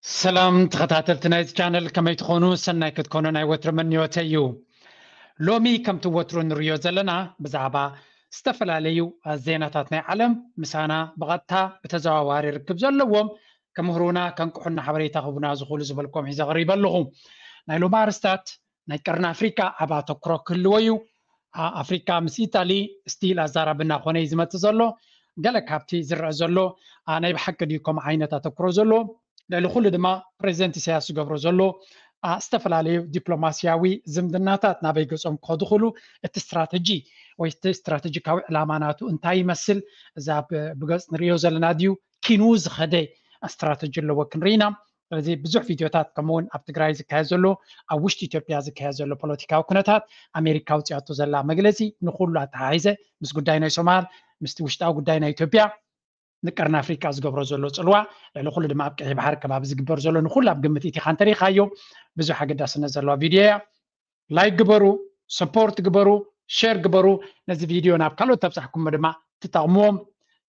ሰላም ተኸታተልቲ ናይዚ ቻነል፣ ከመይ ትኾኑ? ሰናይ ክትኮኑ ናይ ወትሪ ምንዮተይ እዩ። ሎሚ ከምቲ ወትሩ ንሪኦ ዘለና ብዛዕባ ዝተፈላለዩ ዜናታት ናይ ዓለም ምሳና ብቐጥታ ብተዘዋዋሪ ርክብ ዘለዎም ከምህሩና ከንቅሑና ሓበሬታ ክህቡና ዝኽእሉ ዝበልኩም ሒዘ ቀሪበ ኣለኹ። ናይ ሎሚ ኣርስታት ናይ ቀርኒ ኣፍሪካ ዓብ ኣተኩሮ ክህልዎ እዩ። ኣፍሪካ ምስ ኢጣሊ ስቲል ኣዛራቢ እናኾነ እዩ ዝመፅእ ዘሎ። ገለ ካብቲ ዝረአ ዘሎ ናይ ብሓቂ ድዩ ከምኡ ዓይነት ኣተኩሮ ዘለዎ? ልዕሊ ኩሉ ድማ ፕሬዚደንት ኢሳያስ ዝገብሮ ዘሎ ዝተፈላለዩ ዲፕሎማሲያዊ ዝምድናታት ናበይ ገጾም ክኸዱ ክእሉ፣ እቲ ስትራተጂ ወይ እቲ ስትራተጂካዊ ዕላማ ናቱ እንታይ ይመስል? እዛ ብገጽ ንሪኦ ዘለና ድዩ ኪኑ ዝኸደ ስትራተጂ ኣለዎ ክንርኢ ኢና። ስለዚ ብዙሕ ቪድዮታት ከምኡውን ኣብ ትግራይ ዝካየድ ዘሎ ኣብ ውሽጢ ኢትዮጵያ ዝካየድ ዘሎ ፖለቲካዊ ኩነታት ኣሜሪካ ውፅኣቶ ዘላ መግለፂ ንኩሉ ኣተሓሒዘ ምስ ጉዳይ ናይ ሶማል ምስቲ ውሽጣዊ ጉዳይ ናይ ኢትዮጵያ ንቀርኒ ኣፍሪቃ ዝገብሮ ዘሎ ፅልዋ ልዕሊ ኩሉ ድማ ኣብ ቀይሕ ባሕሪ ከባቢ ዝግበር ዘሎ ንኩሉ ኣብ ግምት ኢቲኻ እንተሪኢኻዮ ብዙሕ ኣገዳስነት ዘለዋ ቪድዮ እያ። ላይክ ግበሩ፣ ሰፖርት ግበሩ፣ ሸር ግበሩ። ነዚ ቪድዮ ናብ ካልኦት ተብፃሕኩሞ ድማ ትጠቕምዎም።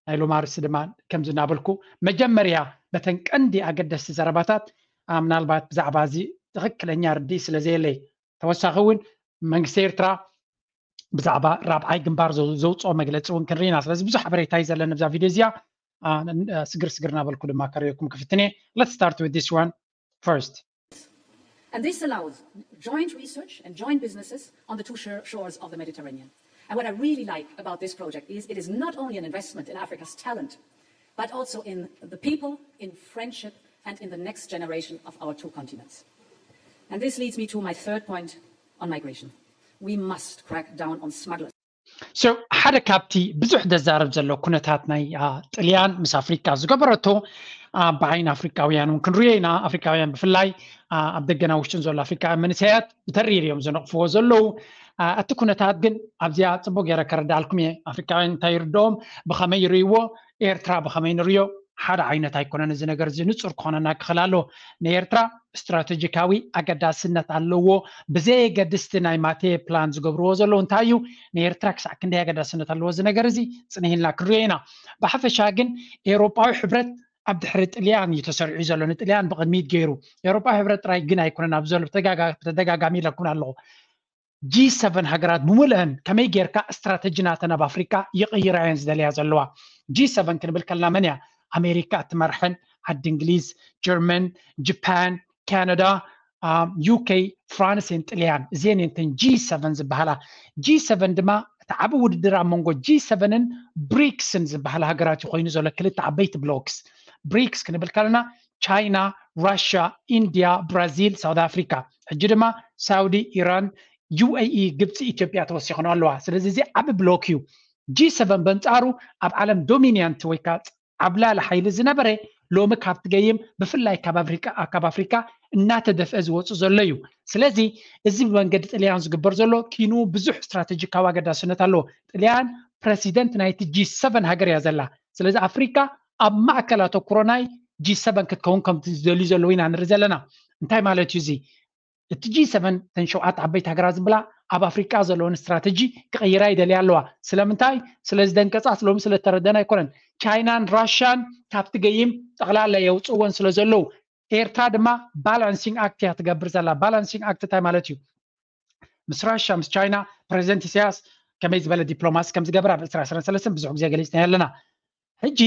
ናይ ሎማርሲ ድማ ከምዚ እናበልኩ መጀመርያ በተን ቀንዲ ኣገደስቲ ዘረባታት ምናልባት ብዛዕባ እዚ ትኽክለኛ ርድኢ ስለ ዘየለይ ተወሳኺ እውን መንግስቲ ኤርትራ ብዛዕባ ራብዓይ ግንባር ዘውፅኦ መግለፂ እውን ክንርኢና። ስለዚ ብዙሕ ሓበሬታ እዩ ዘለኒ ብዛ ቪድዮ እዚኣ። ስግር ስግር እናበልኩ ድማ ከርእየኩም ክፍትን እየ። Let's start with this one first. And this allows joint research and joint businesses on the two shores of the Mediterranean. And what I really like about this project is it is not only an investment in Africa's talent, but also in the people, in friendship, and in the next generation of our two continents. And this leads me to my third point on migration. We must crack down on smugglers. So ሓደ ካብቲ ብዙሕ ዘዛርብ ዘሎ ኩነታት ናይ ጥልያን ምስ ኣፍሪካ ዝገበረቶ ብዓይኒ ኣፍሪካውያን እውን ክንሪኦ ኢና። ኣፍሪካውያን ብፍላይ ኣብ ደገና ውሽጥን ዘሎ ኣፍሪካውያን መንእሰያት ብተሪር እዮም ዝነቕፍዎ ዘለዉ። እቲ ኩነታት ግን ኣብዚኣ ፅቡቅ ገይረ ከረዳልኩም እየ። ኣፍሪካውያን እንታይ ይርድኦም፣ ብኸመይ ይርእይዎ፣ ኤርትራ ብኸመይ ንርእዮ ሓደ ዓይነት ኣይኮነን። እዚ ነገር እዚ ንፁር ክኾነና ክኽእል ኣለዎ። ንኤርትራ ስትራተጂካዊ ኣገዳስነት ኣለዎ። ብዘየገድስቲ ናይ ማቴ ፕላን ዝገብርዎ ዘለዉ እንታይ እዩ፣ ንኤርትራ ክሳዕ ክንደይ ኣገዳስነት ኣለዎ እዚ ነገር እዚ ፅንሂልና ክንሪኦ ኢና። ብሓፈሻ ግን ኤውሮጳዊ ሕብረት ኣብ ድሕሪ ጥልያን እዩ ተሰሪዑ ዘሎ። ንጥልያን ብቕድሚት ገይሩ። ኤውሮጳዊ ሕብረት ጥራይ ግን ኣይኮነን ኣብ ዘሎ ብተደጋጋሚ ኢለኩም ኣለኹ። ጂ ሰቨን ሃገራት ብምልአን ከመይ ጌርካ ስትራተጂ ናተን ኣብ ኣፍሪካ ይቕይራ እየን ዝደልያ ዘለዋ። ጂ ሰቨን ክንብል ከለና መን እያ? ኣሜሪካ እትመርሐን ዓዲ እንግሊዝ፣ ጀርመን፣ ጃፓን፣ ካናዳ፣ ዩኬ፣ ፍራንስ እየን ጥልያን። እዚአን እየን ተን ጂ ሰቨን ዝበሃላ። ጂ ሰቨን ድማ እቲ ዓቢ ውድድር ኣብ መንጎ ጂ ሰቨንን ብሪክስን ዝበሃላ ሃገራት እዩ ኮይኑ ዘሎ፣ ክልተ ዓበይቲ ብሎክስ። ብሪክስ ክንብል ከለና ቻይና፣ ራሽያ፣ ኢንድያ፣ ብራዚል፣ ሳውት ኣፍሪካ። ሕጂ ድማ ሳውዲ፣ ኢራን፣ ዩ ኤ ኢ፣ ግብፂ፣ ኢትዮጵያ ተወሲኾን ኣለዋ። ስለዚ እዚ ዓቢ ብሎክ እዩ። ጂ ሰቨን በንፃሩ ኣብ ዓለም ዶሚኒያንት ወይ ከዓ ዓብላሊ ሓይሊ ዝነበረ ሎሚ ካብ ትገይም ብፍላይ ካብ ኣፍሪካ ካብ ኣፍሪካ እናተደፍአ ዝወፁ ዘሎ እዩ። ስለዚ እዚ ብመንገዲ ጥልያን ዝግበር ዘሎ ኪኑ ብዙሕ ስትራተጂካዊ ኣገዳስነት ኣለዎ። ጥልያን ፕረሲደንት ናይቲ ጂ ሰቨን ሃገር እያ ዘላ። ስለዚ ኣፍሪካ ኣብ ማእከል ኣተኩሮ ናይ ጂ ሰቨን ክትከውን ከም ዝደልዩ ዘለዉ ኢና ንርኢ ዘለና። እንታይ ማለት እዩ እዚ? እቲ ጂ ሰቨን ተን ሸውዓተ ዓበይቲ ሃገራት ዝብላ ኣብ ኣፍሪቃ ዘለወን ስትራተጂ ክቕይራ ይደልያ ኣለዋ። ስለምንታይ? ስለ ዝደንቀፃ፣ ስለሚ ስለ ተረደን ኣይኮነን። ቻይናን ራሽያን ካብቲ ገይም ጠቕላላ የውፅእወን ስለ ዘለዉ ኤርትራ ድማ ባላንሲንግ ኣክት እያ ትገብር ዘላ። ባላንሲንግ ኣክት እንታይ ማለት እዩ? ምስ ራሽያ ምስ ቻይና ፕሬዚደንት ኢሳያስ ከመይ ዝበለ ዲፕሎማሲ ከም ዝገበር ኣብ ዕስራ ዕስራን ሰለስተን ብዙሕ ግዜ ገሊፅና ኣለና። ሕጂ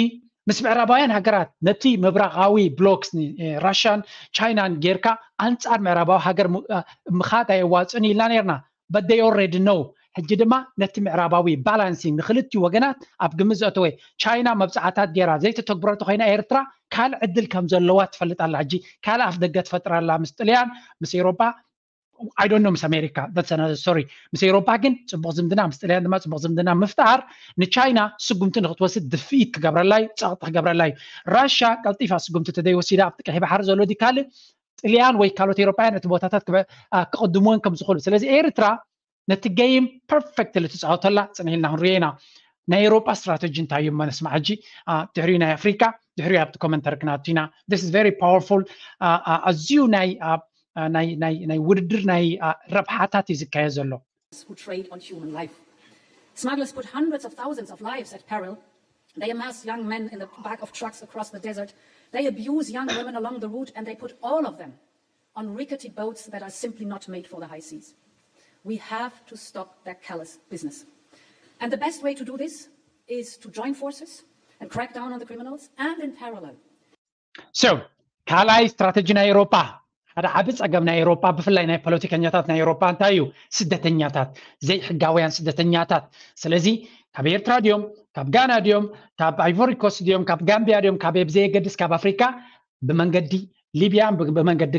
ምስ ምዕራባውያን ሃገራት ነቲ ምብራቓዊ ብሎክስ ራሽያን ቻይናን ጌርካ ኣንፃር ምዕራባዊ ሃገር ምኻድ ኣየዋፅእን ኢልና ነርና። But they already know። ሕጂ ድማ ነቲ ምዕራባዊ ባላንሲንግ ንክልቲኡ ወገናት ኣብ ግምት ዘእተወ ቻይና መብፃዕታት ገይራ ዘይተተግብሮ እንተኮይና ኤርትራ ካልእ ዕድል ከም ዘለዋ ትፈልጥ ኣላ። ሕጂ ካልእ ኣፍ ደገ ትፈጥር ኣላ ምስ ጥልያን ምስ ኤውሮጳ። I don't know ምስ ኣሜሪካ ሶሪ ምስ ኤውሮጳ ግን ፅቡቅ ዝምድና ምስ ጥልያን ድማ ፅቡቅ ዝምድና ምፍጣር ንቻይና ስጉምቲ ንክትወስድ ድፍኢት ክገብረላ እዩ፣ ፀቕጢ ክገብረላ እዩ። ራሻ ቀልጢፋ ስጉምቲ ተደይወሲዳ ኣብቲ ቀይሕ ባሕሪ ዘሎ ድካልእ ጥልያን ወይ ካልኦት ኤውሮጳውያን እቲ ቦታታት ክቕድምወን ከም ዝኽእሉ። ስለዚ ኤርትራ ነቲ ገይም ፐርፌክትሊ ትፃወተላ ፅንሂልና ክንሪኦ ኢና። ናይ ኤውሮጳ ስትራተጂ እንታይ እዩ? መነስማዕ ሕጂ ድሕሪኡ ናይ ኣፍሪካ ድሕሪኡ ኣብቲ ኮመንተሪ ክናቱ ኢና። This is very powerful። ኣዝዩ ናይ ናይ ውድድር ናይ ረብሓታት እዩ ዝካየድ ዘሎ። Who trade on human life. Smugglers put hundreds of thousands of lives at peril. They amass young men in the back of trucks across the desert They abuse young women along the route and they put all of them on rickety boats that are simply not made for the high seas. We have to stop that callous business. And the best way to do this is to join forces and crack down on the criminals and in parallel. So ካልኣይ ስትራተጂ ናይ ኤውሮጳ ሓደ ዓቢ ጸገም ናይ ኤውሮጳ ብፍላይ ናይ ፖለቲከኛታት ናይ ኤውሮጳ እንታይ እዩ? ስደተኛታት፣ ዘይሕጋውያን ስደተኛታት። ስለዚ ካብ ኤርትራ ድዮም፣ ካብ ጋና ድዮም፣ ካብ ኣይቮሪ ኮስት ድዮም፣ ካብ ጋምቢያ ድዮም፣ ካብ ብዘየገድስ ካብ ኣፍሪካ ብመንገዲ ሊብያን ብመንገዲ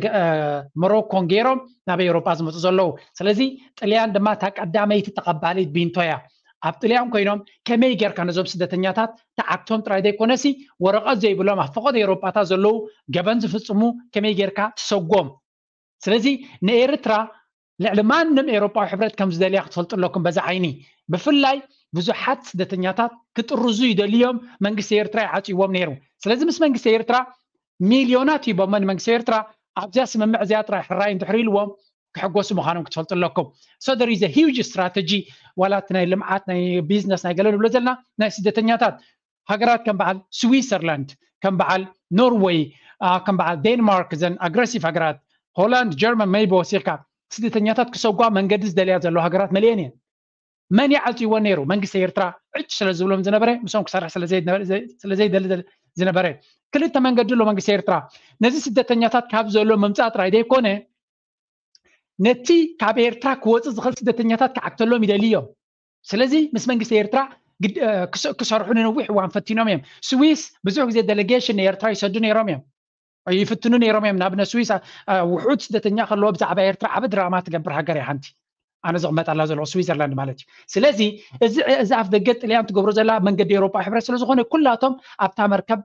ሞሮኮን ገይሮም ናብ ኤውሮጳ ዝመፁ ዘለዉ። ስለዚ ጥልያን ድማ እታ ቀዳመይቲ ተቐባሊት ቢንቶ እያ። ኣብ ጥልያን ኮይኖም ከመይ ጌርካ ነዞም ስደተኛታት ተዓግቶም ጥራይ ዘይኮነሲ ወረቐት ዘይብሎም ኣብ ፈቐዶ ኤውሮጳታት ዘለዉ ገበን ዝፍፅሙ ከመይ ጌርካ ትሰጎም? ስለዚ ንኤርትራ ልዕሊ ማንም ኤውሮጳዊ ሕብረት ከም ዝደልያ ክትፈልጡ ኣለኩም። በዛ ዓይኒ ብፍላይ ብዙሓት ስደተኛታት ክጥርዙ ይደልዮም መንግስቲ ኤርትራ ይዓፅዎም ነይሩ። ስለዚ ምስ መንግስቲ ኤርትራ ሚልዮናት ሂቦሞ ንመንግስቲ ኤርትራ ኣብዚኣ ስምምዕ እዚኣ ጥራይ ሕራይ እንድሕር ኢልዎም ክሕጎሱ ምዃኖም ክትፈልጡ ኣለኩም። So there is a huge strategy ዋላ እቲ ናይ ልምዓት ናይ ቢዝነስ ናይ ገለ ንብሎ ዘለና ናይ ስደተኛታት ሃገራት ከም በዓል ስዊሰርላንድ ከም በዓል ኖርወይ ከም በዓል ዴንማርክ ዘን ኣግረሲቭ ሃገራት ሆላንድ ጀርመን መይቢ ወሲኽካ ስደተኛታት ክሰጓ መንገዲ ዝደልያ ዘለዋ ሃገራት መሊአን እየን። መን ይዓፅይዎ ነይሩ? መንግስቲ ኤርትራ ዕጭ ስለ ዝብሎም ዝነበረ ምስኦም ክሰርሕ ስለዘይደሊ ዝነበረ ክልተ መንገዲ ኣሎ መንግስቲ ኤርትራ ነዚ ስደተኛታት ካብ ዘሎ ምምፃእ ጥራይ ዘይኮነ ነቲ ካብ ኤርትራ ክወፅእ ዝኽእል ስደተኛታት ክዓግተሎም ይደሊ እዮም። ስለዚ ምስ መንግስቲ ኤርትራ ክሰርሑ ንነዊሕ እዋን ፈቲኖም እዮም። ስዊስ ብዙሕ ግዜ ዴሌጌሽን ንኤርትራ ይሰዱ ነይሮም እዮም ይፍትኑ ነይሮም እዮም። ንኣብነት ስዊስ ውሑድ ስደተኛ ከለዎ ብዛዕባ ኤርትራ ዓቢ ድራማ ትገብር ሃገር እያ ሓንቲ ኣነ ዝቕመጣላ ዘለዎ ስዊዘርላንድ ማለት እዩ። ስለዚ እዚ ኣፍ ደገ ጥልያን ትገብሮ ዘላ መንገዲ ኤውሮጳ ሕብረት ስለዝኾነ ኩላቶም ኣብታ መርከብ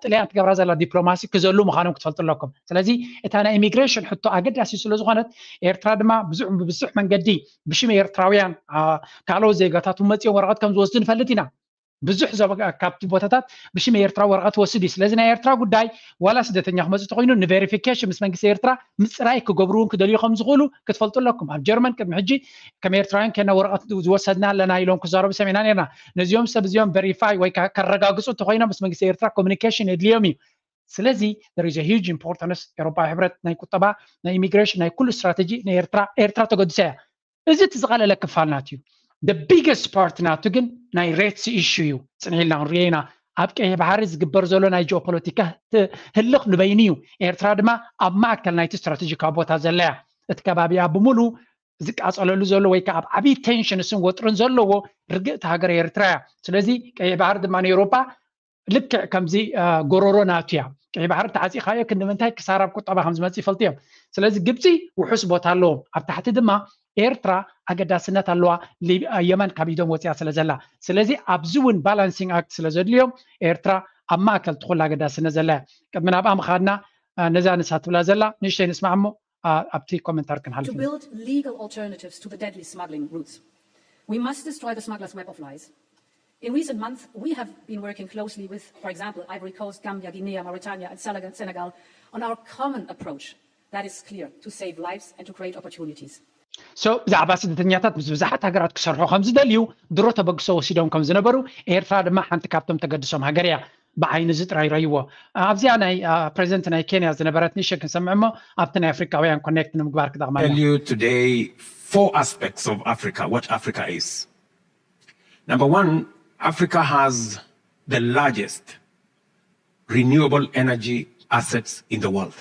ጥልያን ትገብራ ዘላ ዲፕሎማሲ ክዘሉ ምዃኖም ክትፈልጡ ኣለኩም። ስለዚ እታ ናይ ኢሚግሬሽን ሕቶ ኣገዳሲ ስለዝኾነት ኤርትራ ድማ ብዙሕ ብብዙሕ መንገዲ ብሽም ኤርትራውያን ካልኦት ዜጋታት መፅኦም ወረቐት ከም ዝወስዱ ንፈልጥ ኢና። ብዙሕ ካብቲ ቦታታት ብሽም ኤርትራ ወረቐት ወስድ እዩ። ስለዚ ናይ ኤርትራ ጉዳይ ዋላ ስደተኛ ክመፅእ ተኮይኑ ንቬሪፊኬሽን ምስ መንግስቲ ኤርትራ ምፅራይ ክገብሩ እውን ክደልዩ ከም ዝኽእሉ ክትፈልጡ ኣለኩም። ኣብ ጀርመን ቅድሚ ሕጂ ከም ኤርትራውያን ከና ወረቐት ዝወሰድና ኣለና ኢሎም ክዛረቡ ሰሚዕና ነርና። ነዚኦም ሰብ እዚኦም ቨሪፋይ ወይ ከረጋግፁ እንተኮይኖም ምስ መንግስቲ ኤርትራ ኮሚኒኬሽን የድልዮም እዩ። ስለዚ there is a huge importance ኤውሮፓዊ ሕብረት ናይ ቁጠባ ናይ ኢሚግሬሽን ናይ ኩሉ ስትራተጂ ንኤርትራ ኤርትራ ተገድሳ እያ። እዚ እቲ ዝቐለለ ክፋል ናቱ እዩ። The biggest part ናቱ ግን ናይ ሬትስ ኢሹ እዩ። ፅንሕ ኢልና ክንሪኦ ኢና። ኣብ ቀይሕ ባሕሪ ዝግበር ዘሎ ናይ ጂኦፖለቲካ ህልኽ ንበይኑ እዩ። ኤርትራ ድማ ኣብ ማእከል ናይቲ ስትራቴጂካዊ ቦታ ዘለያ እቲ ከባቢኣ ብምሉ ዝቃፀለሉ ዘሎ ወይ ከዓ ኣብ ዓብዪ ቴንሽንስን ወጥርን ዘለዎ ርግእቲ ሃገር ኤርትራ እያ። ስለዚ ቀይሕ ባሕሪ ድማ ንኤውሮፓ ልክዕ ከምዚ ጎሮሮ ናቱ እያ። ቀይ ባሕሪ ተዓፂኻዮ ክንዲ ምንታይ ክሳራ ኣብ ቁጠባ ከም ዝመፅእ ይፈልጡ እዮም። ስለዚ ግብፂ ውሑስ ቦታ ኣለዎም። ኣብ ታሕቲ ድማ ኤርትራ ኣገዳስነት ኣለዋ። የመን ካብ ኢዶም ወፂኣ ስለ ዘላ። ስለዚ ኣብዚ እውን ባላንሲንግ ኣክት ስለ ዘድልዮም ኤርትራ ኣብ ማእከል ትኹል ኣገዳስነት ዘላ እያ። ቅድሚ ናብኣ ምኻድና ነዛ ንሳ ትብላ ዘላ ንእሽተይ ንስማዕ እሞ ኣብቲ ኮመንታር ክንሓልፍ ኢና። To build legal alternatives to the deadly smuggling routes, we must destroy the smuggler's web of lies. In recent months, we have been working closely with, for example, Ivory Coast, Gambia, Guinea, Mauritania, and Senegal on our common approach that is clear to save lives and to create opportunities. So ብዛዕባ ስደተኛታት ምስ ብዙሓት ሃገራት ክሰርሑ ከም ዝደልዩ ድሮ ተበግሶ ወሲዶም ከም ዝነበሩ ኤርትራ ድማ ሓንቲ ካብቶም ተገድሶም ሃገር እያ። ብዓይኒ እዚ ጥራይ ረይዎ ኣብዚኣ ናይ ፕሬዚደንት ናይ ኬንያ ዝነበረት ንእሽተይ ክንሰምዕ እሞ ኣብቲ ናይ ኣፍሪካውያን ኮኔክት ንምግባር ክጠቕመና። Tell you today four aspects of Africa, what Africa is. Number one, Africa has the largest renewable energy assets in the world.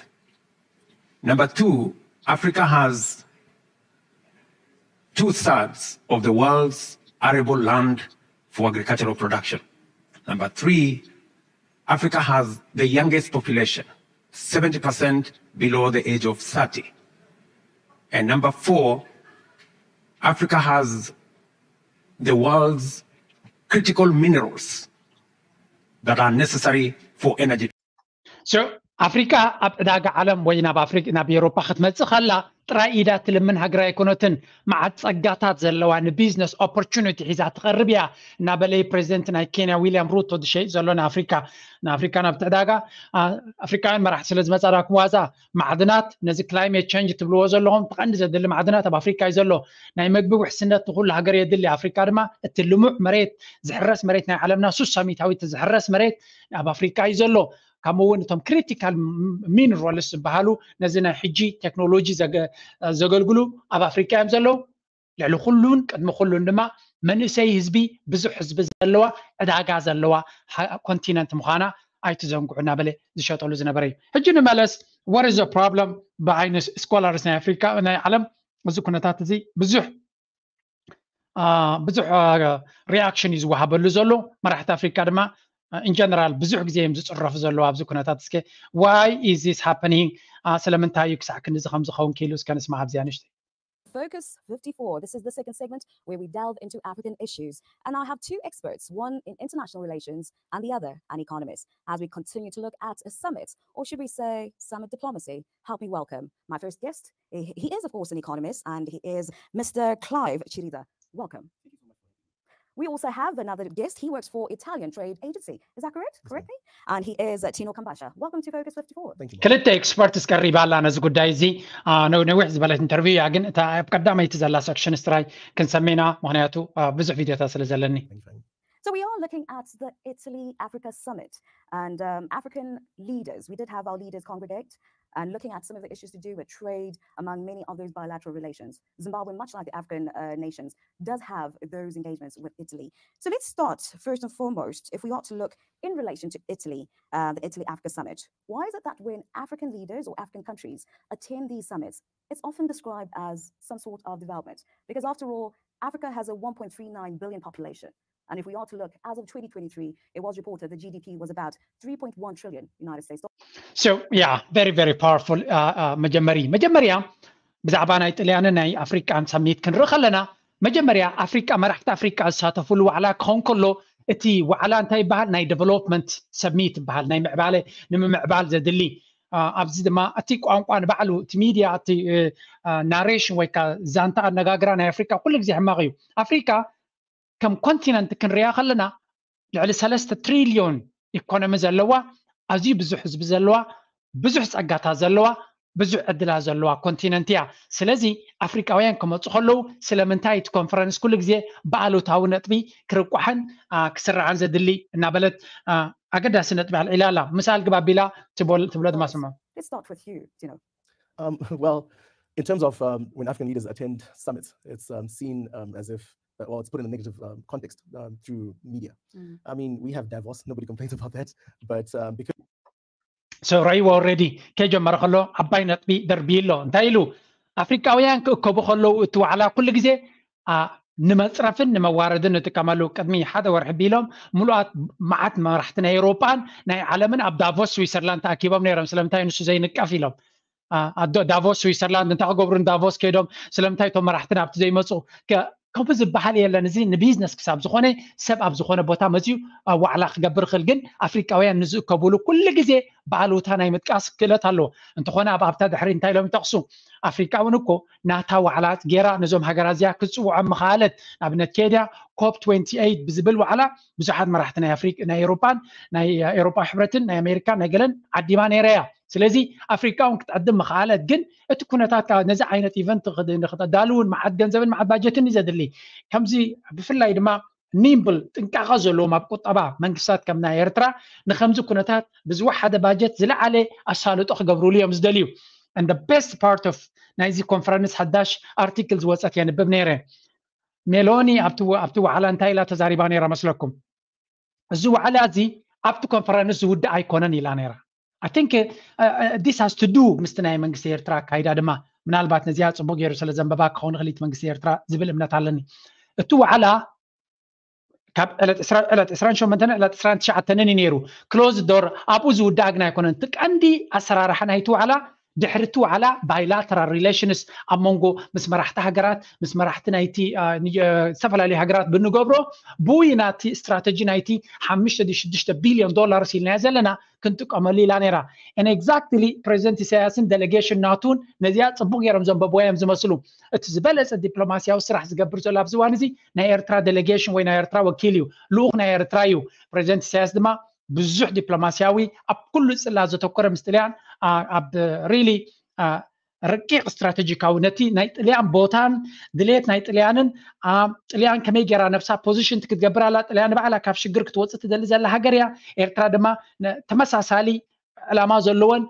Number two, Africa has two thirds of the world's arable land for agricultural production. Number three, Africa has the youngest population, seventy percent below the age of thirty. And number four, Africa has the world's critical minerals that are necessary for energy. So ኣፍሪካ ኣብ ዕዳጋ ዓለም ወይ ናብ ኣፍሪካ ናብ ኤውሮፓ ክትመፅእ ከላ ጥራይ ኢዳ ትልምን ሃገር ኣይኮነትን። መዓት ፀጋታት ዘለዋ ንቢዝነስ ኦፖርቹኒቲ ሒዛ ትቐርብ እያ እናበለ ፕሬዚደንት ናይ ኬንያ ዊልያም ሩቶ ዝሸይጥ ዘሎ ንኣፍሪካ ንኣፍሪካ ናብቲ ዕዳጋ ኣፍሪካውያን መራሕቲ ስለ ዝመፃ ዳ ክዋዛ ማዕድናት ነዚ ክላይሜት ቸንጅ ትብልዎ ዘለኹም ተቐንዲ ዘድሊ ማዕድናት ኣብ ኣፍሪካ እዩ ዘሎ። ናይ መግቢ ውሕስነት ንኩሉ ሃገር የድሊ። ኣፍሪካ ድማ እቲ ልሙዕ መሬት ዝሕረስ መሬት ናይ ዓለምና ሱሳ ሚታዊት ዝሕረስ መሬት ኣብ ኣፍሪካ እዩ ዘሎ። ከምኡ እውን እቶም critical minerals ዝበሃሉ ነዚ ናይ ሕጂ ቴክኖሎጂ ዘገልግሉ ኣብ ኣፍሪካ እዮም ዘለዉ። ልዕሊ ኩሉን ቅድሚ ኩሉን ድማ መንእሰይ ህዝቢ፣ ብዙሕ ህዝቢ ዘለዋ፣ ዕዳጋ ዘለዋ ኮንቲነንት ምዃና ኣይትዘንግዑ እናበለ ዝሸጠሉ ዝነበረ እዩ። ሕጂ ንመለስ። What is the problem? ብዓይኒ ስኮላርስ ናይ ኣፍሪካ፣ ናይ ዓለም፣ እዚ ኩነታት እዚ ብዙሕ ብዙሕ ሪኣክሽን እዩ ዝወሃበሉ ዘሎ። መራሕቲ ኣፍሪካ ድማ ኢንጀነራል ብዙሕ ግዜ እዮም ዝፅረፉ ዘለዉ ኣብዚ ኩነታት። እስከ why is this happening? ስለምንታይ እዩ ክሳዕ ክንድዚ ከም ዝኸውን ክኢሉ እስከ ንስማ ኣብዚኣ ንሽተይ። Focus fifty-four. This is the second segment where we delve into African issues. And I have two experts, one in international relations and the other an economist, as we continue to look at a summit, or should we say summit diplomacy. Help me welcome my first guest. He is, of course, an economist, and he is Mister Clive Chirida. Welcome. We also have another guest. He works for Italian Trade Agency. Is that correct? Correct me? And he is uh, Tino Kambasha. Welcome to Focus fifty-four. Thank you. ክልተ ኤክስፐርትስ ቀሪባ ኣላ ነዚ ጉዳይ እዚ። ነዊሕ ዝበለት ኢንተርቪው እያ፣ ግን እታ ኣብ ቀዳመይቲ ዘላ ሰክሽን ጥራይ ክንሰሜና፣ ምክንያቱ ብዙሕ ቪዲዮታት ስለ ዘለኒ። So we are looking at the Italy Africa Summit and um, African leaders. We did have our leaders congregate and looking at some of the issues to do with trade, among many others, bilateral relations. Zimbabwe, much like the African uh, nations, does have those engagements with Italy. So let's start first and foremost, if we are to look in relation to Italy, uh, the Italy Africa Summit. Why is it that when African leaders or African countries attend these summits, it's often described as some sort of development? Because after all, Africa has a one point three nine billion population. And if we are to look, as of twenty twenty-three, it was reported the G D P was about three point one trillion United States dollars. So, yeah, very, very powerful. Uh, uh, መጀመሪ መጀመሪያ ብዛዕባ ናይ ጥልያንን ናይ ኣፍሪቃን ሰሚት ክንርኢ ከለና፣ መጀመርያ ኣፍሪቃ፣ መራሕቲ ኣፍሪቃ ዝሳተፉሉ ዋዕላ ክኸውን ከሎ፣ እቲ ዋዕላ እንታይ ይበሃል? ናይ ዴቨሎፕመንት ሰሚት ይበሃል፣ ናይ ምዕባለ፣ ንምምዕባል ዘድሊ። ኣብዚ ድማ እቲ ቋንቋ ንባዕሉ፣ እቲ ሚድያ፣ እቲ ናሬሽን ወይ ከዓ ዛንታ ኣነጋግራ ናይ ኣፍሪቃ ኩሉ ግዜ ሕማቕ እዩ። ኣፍሪቃ ከም ኮንቲነንት ክንሪኣ ከለና፣ ልዕሊ ሰለስተ ትሪልዮን ኢኮኖሚ ዘለዋ፣ ኣዝዩ ብዙሕ ህዝቢ ዘለዋ፣ ብዙሕ ጸጋታት ዘለዋ፣ ብዙሕ ዕድላት ዘለዋ ኮንቲነንት እያ። ስለዚ ኣፍሪቃውያን ክመፁ ከለዉ ስለምንታይ እቲ ኮንፈረንስ ኩሉ ግዜ ብኣሉታዊ ነጥቢ ክርቋሕን ክስራዕን ዘድሊ እናበለት ኣገዳሲ ነጥቢ ኣልዒላ ኣላ። ምሳል ግባ ቢላ ትብሎ ድማ ስምዖ። Let's start with you, Tino. Um, well, in terms of um, when African leaders attend summits, it's um, seen um, as if, uh, well, it's put in a negative um, context um, through media. Mm. I mean, we have Davos, nobody complains about that, but um, because so right already ከጀመረ ከሎ ዓባይ ነጥቢ ደርቢ ኣሎ። እንታይ ኢሉ? ኣፍሪቃውያን ክእከቡ ከለዉ እቲ ዋዕላ ኩሉ ግዜ ንመፅረፍን ንመዋረድን ንጥቀመሉ። ቅድሚ ሓደ ወርሒ ቢሎም ምሉኣት መዓት መራሕቲ ናይ ኤውሮጳን ናይ ዓለምን ኣብ ዳቮስ ስዊሰርላንድ ተኣኪቦም ነይሮም። ስለምንታይ ንሱ ዘይንቀፍ ኢሎም። ኣዶ ዳቮስ ስዊሰርላንድ እንታይ ክገብሩ ንዳቮስ ከይዶም? ስለምንታይ እቶም መራሕቲ ናብቲ ዘይመፁ? ከምኡ ዝበሃል የለን። እዚ ንቢዝነስ ክሳብ ዝኾነ ሰብ ኣብ ዝኾነ ቦታ መፅዩ ዋዕላ ክገብር ይኽእል። ግን ኣፍሪቃውያን ንዝእከብሉ ኩሉ ግዜ ብኣሉታ ናይ ምጥቃስ ክእለት ኣለዎ። እንተኾነ ኣብ ኣብታ ድሕሪ እንታይ ኢሎም ይጠቕሱ? ኣፍሪቃ እውን እኮ ናታ ዋዕላ ገይራ ነዞም ሃገራት እዚኣ ክትፅውዖም ምኽኣለት። ንኣብነት ኬንያ ኮፕ ትዌንቲ ኤይት ብዝብል ዋዕላ ብዙሓት መራሕቲ ናይ ኣፍሪቃ፣ ናይ ኤውሮጳን ናይ ኤውሮጳ ሕብረትን ናይ ኣሜሪካን ናይ ገለን ዓዲማ ነይራ እያ። ስለዚ ኣፍሪቃ እውን ክትዕድም ምኽኣለት። ግን እቲ ኩነታት ነዚ ዓይነት ኢቨንት ንክተዳልውን መዓት ገንዘብን መዓት ባጀትን እዩ ዘድሊ። ከምዚ ብፍላይ ድማ ኒምብል ጥንቃቐ ዘለዎም ኣብ ቁጠባ መንግስታት ከም ናይ ኤርትራ ንከምዚ ኩነታት ብዝወሓደ ባጀት ዝለዓለ ኣሳልጦ ክገብሩሉ እዮም ዝደልዩ። And the best part of ናይዚ ኮንፈረንስ ሓዳሽ ኣርቲክል ዝወፀት የንብብ ነይረ። ሜሎኒ ኣብቲ ዋዕላ እንታይ ኢላ ተዛሪባ ነይራ መስለኩም? እዚ ዋዕላ እዚ ኣብቲ ኮንፈረንስ ዝውዳእ ኣይኮነን ኢላ ነይራ። I think this has to do ምስቲ ናይ መንግስቲ ኤርትራ ኣካይዳ ድማ ምናልባት ነዚኣ ፅቡቅ ገይሩ ስለ ዘንበባ ክኸውን ይኽእል እቲ መንግስቲ ኤርትራ ዝብል እምነት ኣለኒ። እቲ ዋዕላ ካብ ዕለት ዕለት ዕስራን ሸሞንተን ዕለት ዕስራን ትሽዓተንን እዩ ነይሩ። ክሎዝ ዶር ኣብኡ ዝውዳእ ግን ኣይኮነን። እቲ ቀንዲ ኣሰራርሓ ናይቲ ዋዕላ ድሕሪ እቲ ዋዕላ ባይላተራል ሪሌሽንስ ኣብ መንጎ ምስ መራሕቲ ሃገራት ምስ መራሕቲ ናይቲ ዝተፈላለዩ ሃገራት ብንገብሮ ብኡ ኢና እቲ ስትራተጂ ናይቲ ሓሙሽተ ሽዱሽተ ቢልዮን ዶላርስ ኢልናዮ ዘለና ክንጥቀመሉ ኢላ ነይራ። And exactly ፕሬዚደንት ኢሳያስን ዴሌጌሽን ናቱን ነዚኣ ፅቡቅ ገይሮም ዘንበብዋ እዮም ዝመስሉ። እቲ ዝበለፀ ዲፕሎማሲያዊ ስራሕ ዝገብር ዘሎ ኣብዚ እዋን እዚ ናይ ኤርትራ ዴሌጌሽን ወይ ናይ ኤርትራ ወኪል እዩ፣ ልኡኽ ናይ ኤርትራ እዩ። ፕሬዚደንት ኢሳያስ ድማ ብዙሕ ዲፕሎማሲያዊ ኣብ ኩሉ ፅላት ዘተኮረ ምስ ጥልያን ኣብ ሪሊ ረቂቕ ስትራተጂካዊ ነቲ ናይ ጥልያን ቦታን ድሌት ናይ ጥልያንን ጥልያን ከመይ ገይራ ነብሳ ፖዚሽን ክትገብር ኣላ። ጥልያን ንባዕላ ካብ ሽግር ክትወፅእ ትደሊ ዘላ ሃገር እያ። ኤርትራ ድማ ተመሳሳሊ ዕላማ ዘለዎን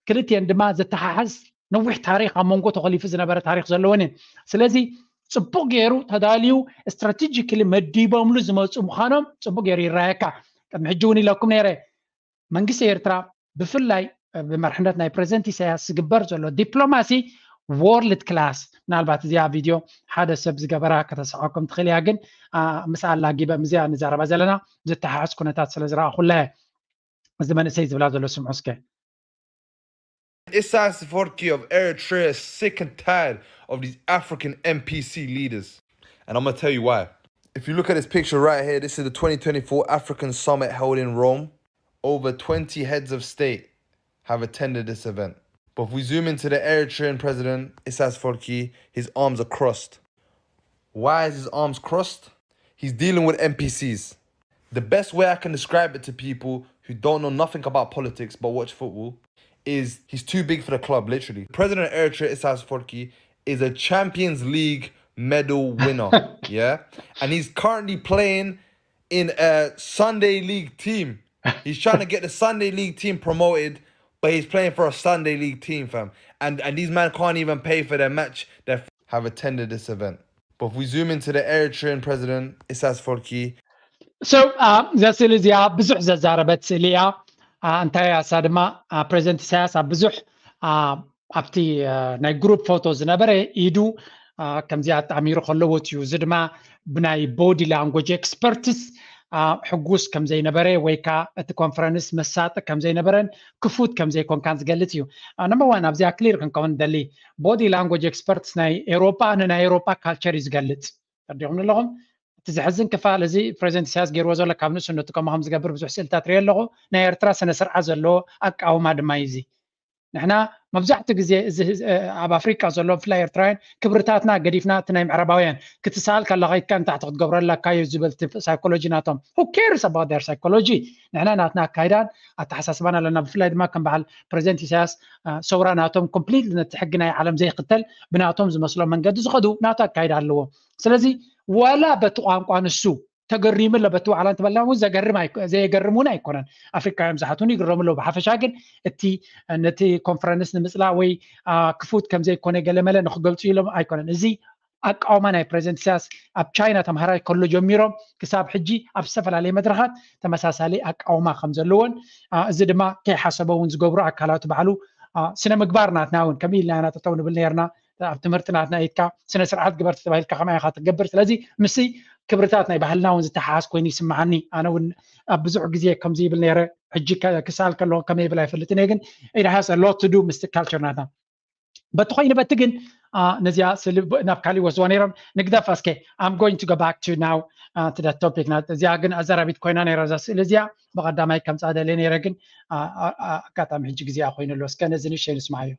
ክልቲኤን ድማ ዘተሓሕዝ ነዊሕ ታሪክ ኣብ መንጎ ተኸሊፉ ዝነበረ ታሪክ ዘለወን እየን። ስለዚ ጽቡቕ ገይሩ ተዳልዩ ስትራቴጂካሊ መዲቦምሉ ዝመፁ ምዃኖም ጽቡቕ ገይሩ ይረኣየካ። ቅድሚ ሕጂ እውን ኢለኩም ነይረ መንግስቲ ኤርትራ ብፍላይ ብመርሕነት ናይ ፕሬዚደንት ኢሳያስ ዝግበር ዘሎ ዲፕሎማሲ ወርልድ ክላስ። ምናልባት እዚኣ ቪድዮ ሓደ ሰብ ዝገበራ ከተስሐኩም ትኽእል እያ፣ ግን ምስ ኣላጊበ ምስዚኣ ንዛረባ ዘለና ዝተሓሕዝ ኩነታት ስለ ዝረኣኹላ እዚ መንእሰይ ዝብላ ዘሎ ስምዑ እስከ። Isaias Afwerki of Eritrea is sick and tired of these African N P C leaders. And I'm going to tell you why. If you look at this picture right here, this is the twenty twenty-four African Summit held in Rome. Over twenty heads of state have attended this event. But if we zoom into the Eritrean president, Isaias Afwerki, his arms are crossed. Why is his arms crossed? He's dealing with N P Cs. The best way I can describe it to people who don't know nothing about politics but watch football is he's too big for the club, literally. President of Eritrea, Isaias Afwerki, is a Champions League medal winner, yeah? And he's currently playing in a Sunday League team. He's trying to get the Sunday League team promoted, but he's playing for a Sunday League team, fam. And and these men can't even pay for their match. They have attended this event. But if we zoom into the Eritrean president, Isaias Afwerki, So እዛ ስእሊ እዚኣ ብዙሕ ዘዛረበት ስእሊ እያ። እንታይ እያ እሳ ድማ ፕሬዚደንት ኢሳያስ ኣብ ብዙሕ ኣብቲ ናይ ግሩፕ ፎቶ ዝነበረ ኢዱ ከምዚ ኣጣሚሩ ከለዎ እዩ። እዚ ድማ ብናይ ቦዲ ላንጎጅ ኤክስፐርትስ ሕጉስ ከምዘይነበረ ወይ ከዓ እቲ ኮንፈረንስ መሳጢ ከምዘይነበረን ክፉት ከምዘይኮንካን ዝገልፅ እዩ። ነምበር ዋን ኣብዚኣ ክሊር ክንከውን ደሊ ቦዲ ላንጎጅ ኤክስፐርትስ ናይ ኤሮጳ ንናይ ኤሮጳ ካልቸር እዩ ዝገልፅ። ተረዲኹም ኣለኹም። እቲ ዘሕዝን ክፋል እዚ ፕሬዚደንት ኢሳያስ ገይርዎ ዘሎ ካብ ንእስነቱ ከምኡ ከም ዝገብር ብዙሕ ስእልታት ሪኦ ኣለኹ። ናይ ኤርትራ ስነ ስርዓት ዘለዎ ኣቃውማ ድማ እዩ እዚ። ንሕና መብዛሕትኡ ግዜ እዚ ኣብ ኣፍሪቃ ዘሎ ብፍላይ ኤርትራውያን ክብርታትና ገዲፍና እቲ ናይ ምዕራባውያን ክትሰኣል ከለካ ኢድካ ንታሕቲ ክትገብሮ ኣለካዮ ዝብል ሳይኮሎጂ ናቶም who cares about their psychology። ንሕና ናትና ኣካይዳን ኣተሓሳስባን ኣለና። ብፍላይ ድማ ከም በዓል ፕሬዚደንት ኢሳያስ ሰውራ ናቶም ኮምፕሊትሊ ነቲ ሕጊ ናይ ዓለም ዘይክተል ብናቶም ዝመስሎም መንገዲ ዝኸዱ ናቱ ኣካይዳ ኣለዎም። ስለዚ ዋላ በቲ ቋንቋ ንሱ ተገሪሙ ኣሎ በቲ ዋዕላ እንተበልና እውን ዘገርም ዘየገርም እውን ኣይኮነን። ኣፍሪካውያን ብዙሓት እውን ይግረሙ ኣለዉ። ብሓፈሻ ግን እቲ ነቲ ኮንፈረንስ ንምፅላእ ወይ ክፉት ከምዘይኮነ ገለመለ ንክገልፁ ኢሎም ኣይኮነን። እዚ ኣቃውማ ናይ ፕሬዚደንት ኢሳያስ ኣብ ቻይና ተምሃራይ ከሎ ጀሚሮም ክሳብ ሕጂ ኣብ ዝተፈላለየ መድረኻት ተመሳሳሊ ኣቃውማ ከም ዘለዎን እዚ ድማ ከይሓሰበ እውን ዝገብሩ ኣካላት ባዕሉ ስነ ምግባር ናትና እውን ከምኡ ኢልና ኢና ጠጠው ንብል ነርና። ኣብ ትምህርቲ ናትና ኢድካ ስነ ስርዓት ግበር ተባሂልካ ከማይ ኢኻ ትገብር። ስለዚ ምስዚ ክብርታት ናይ ባህልና እውን ዝተሓሓዝ ኮይኑ ይስምዓኒ። ኣነ እውን ኣብ ብዙሕ ግዜ ከምዚ ይብል ነይረ። ሕጂ ክሰኣል ከለኹ ከመይ ይብል ኣይፈልጥን እየ፣ ግን it has a lot to do ምስ ካልቸር ናትና። በቲ ኮይኑ በቲ ግን ነዚኣ ናብ ካሊእ ወስድዋ ነይሮም ንግደፍ እስከ I'm going to go back to now to the topic እዚኣ ግን ኣዘራቢት ኮይና ነይራ እዛ ስእሊ እዚኣ ብቐዳማይ ከምፃ ደልየ ነይረ ግን ኣጋጣሚ ሕጂ ግዜኣ ኮይኑ ኣሎ። እስከ ነዚ ንእሽተይ ንስማዓዮ።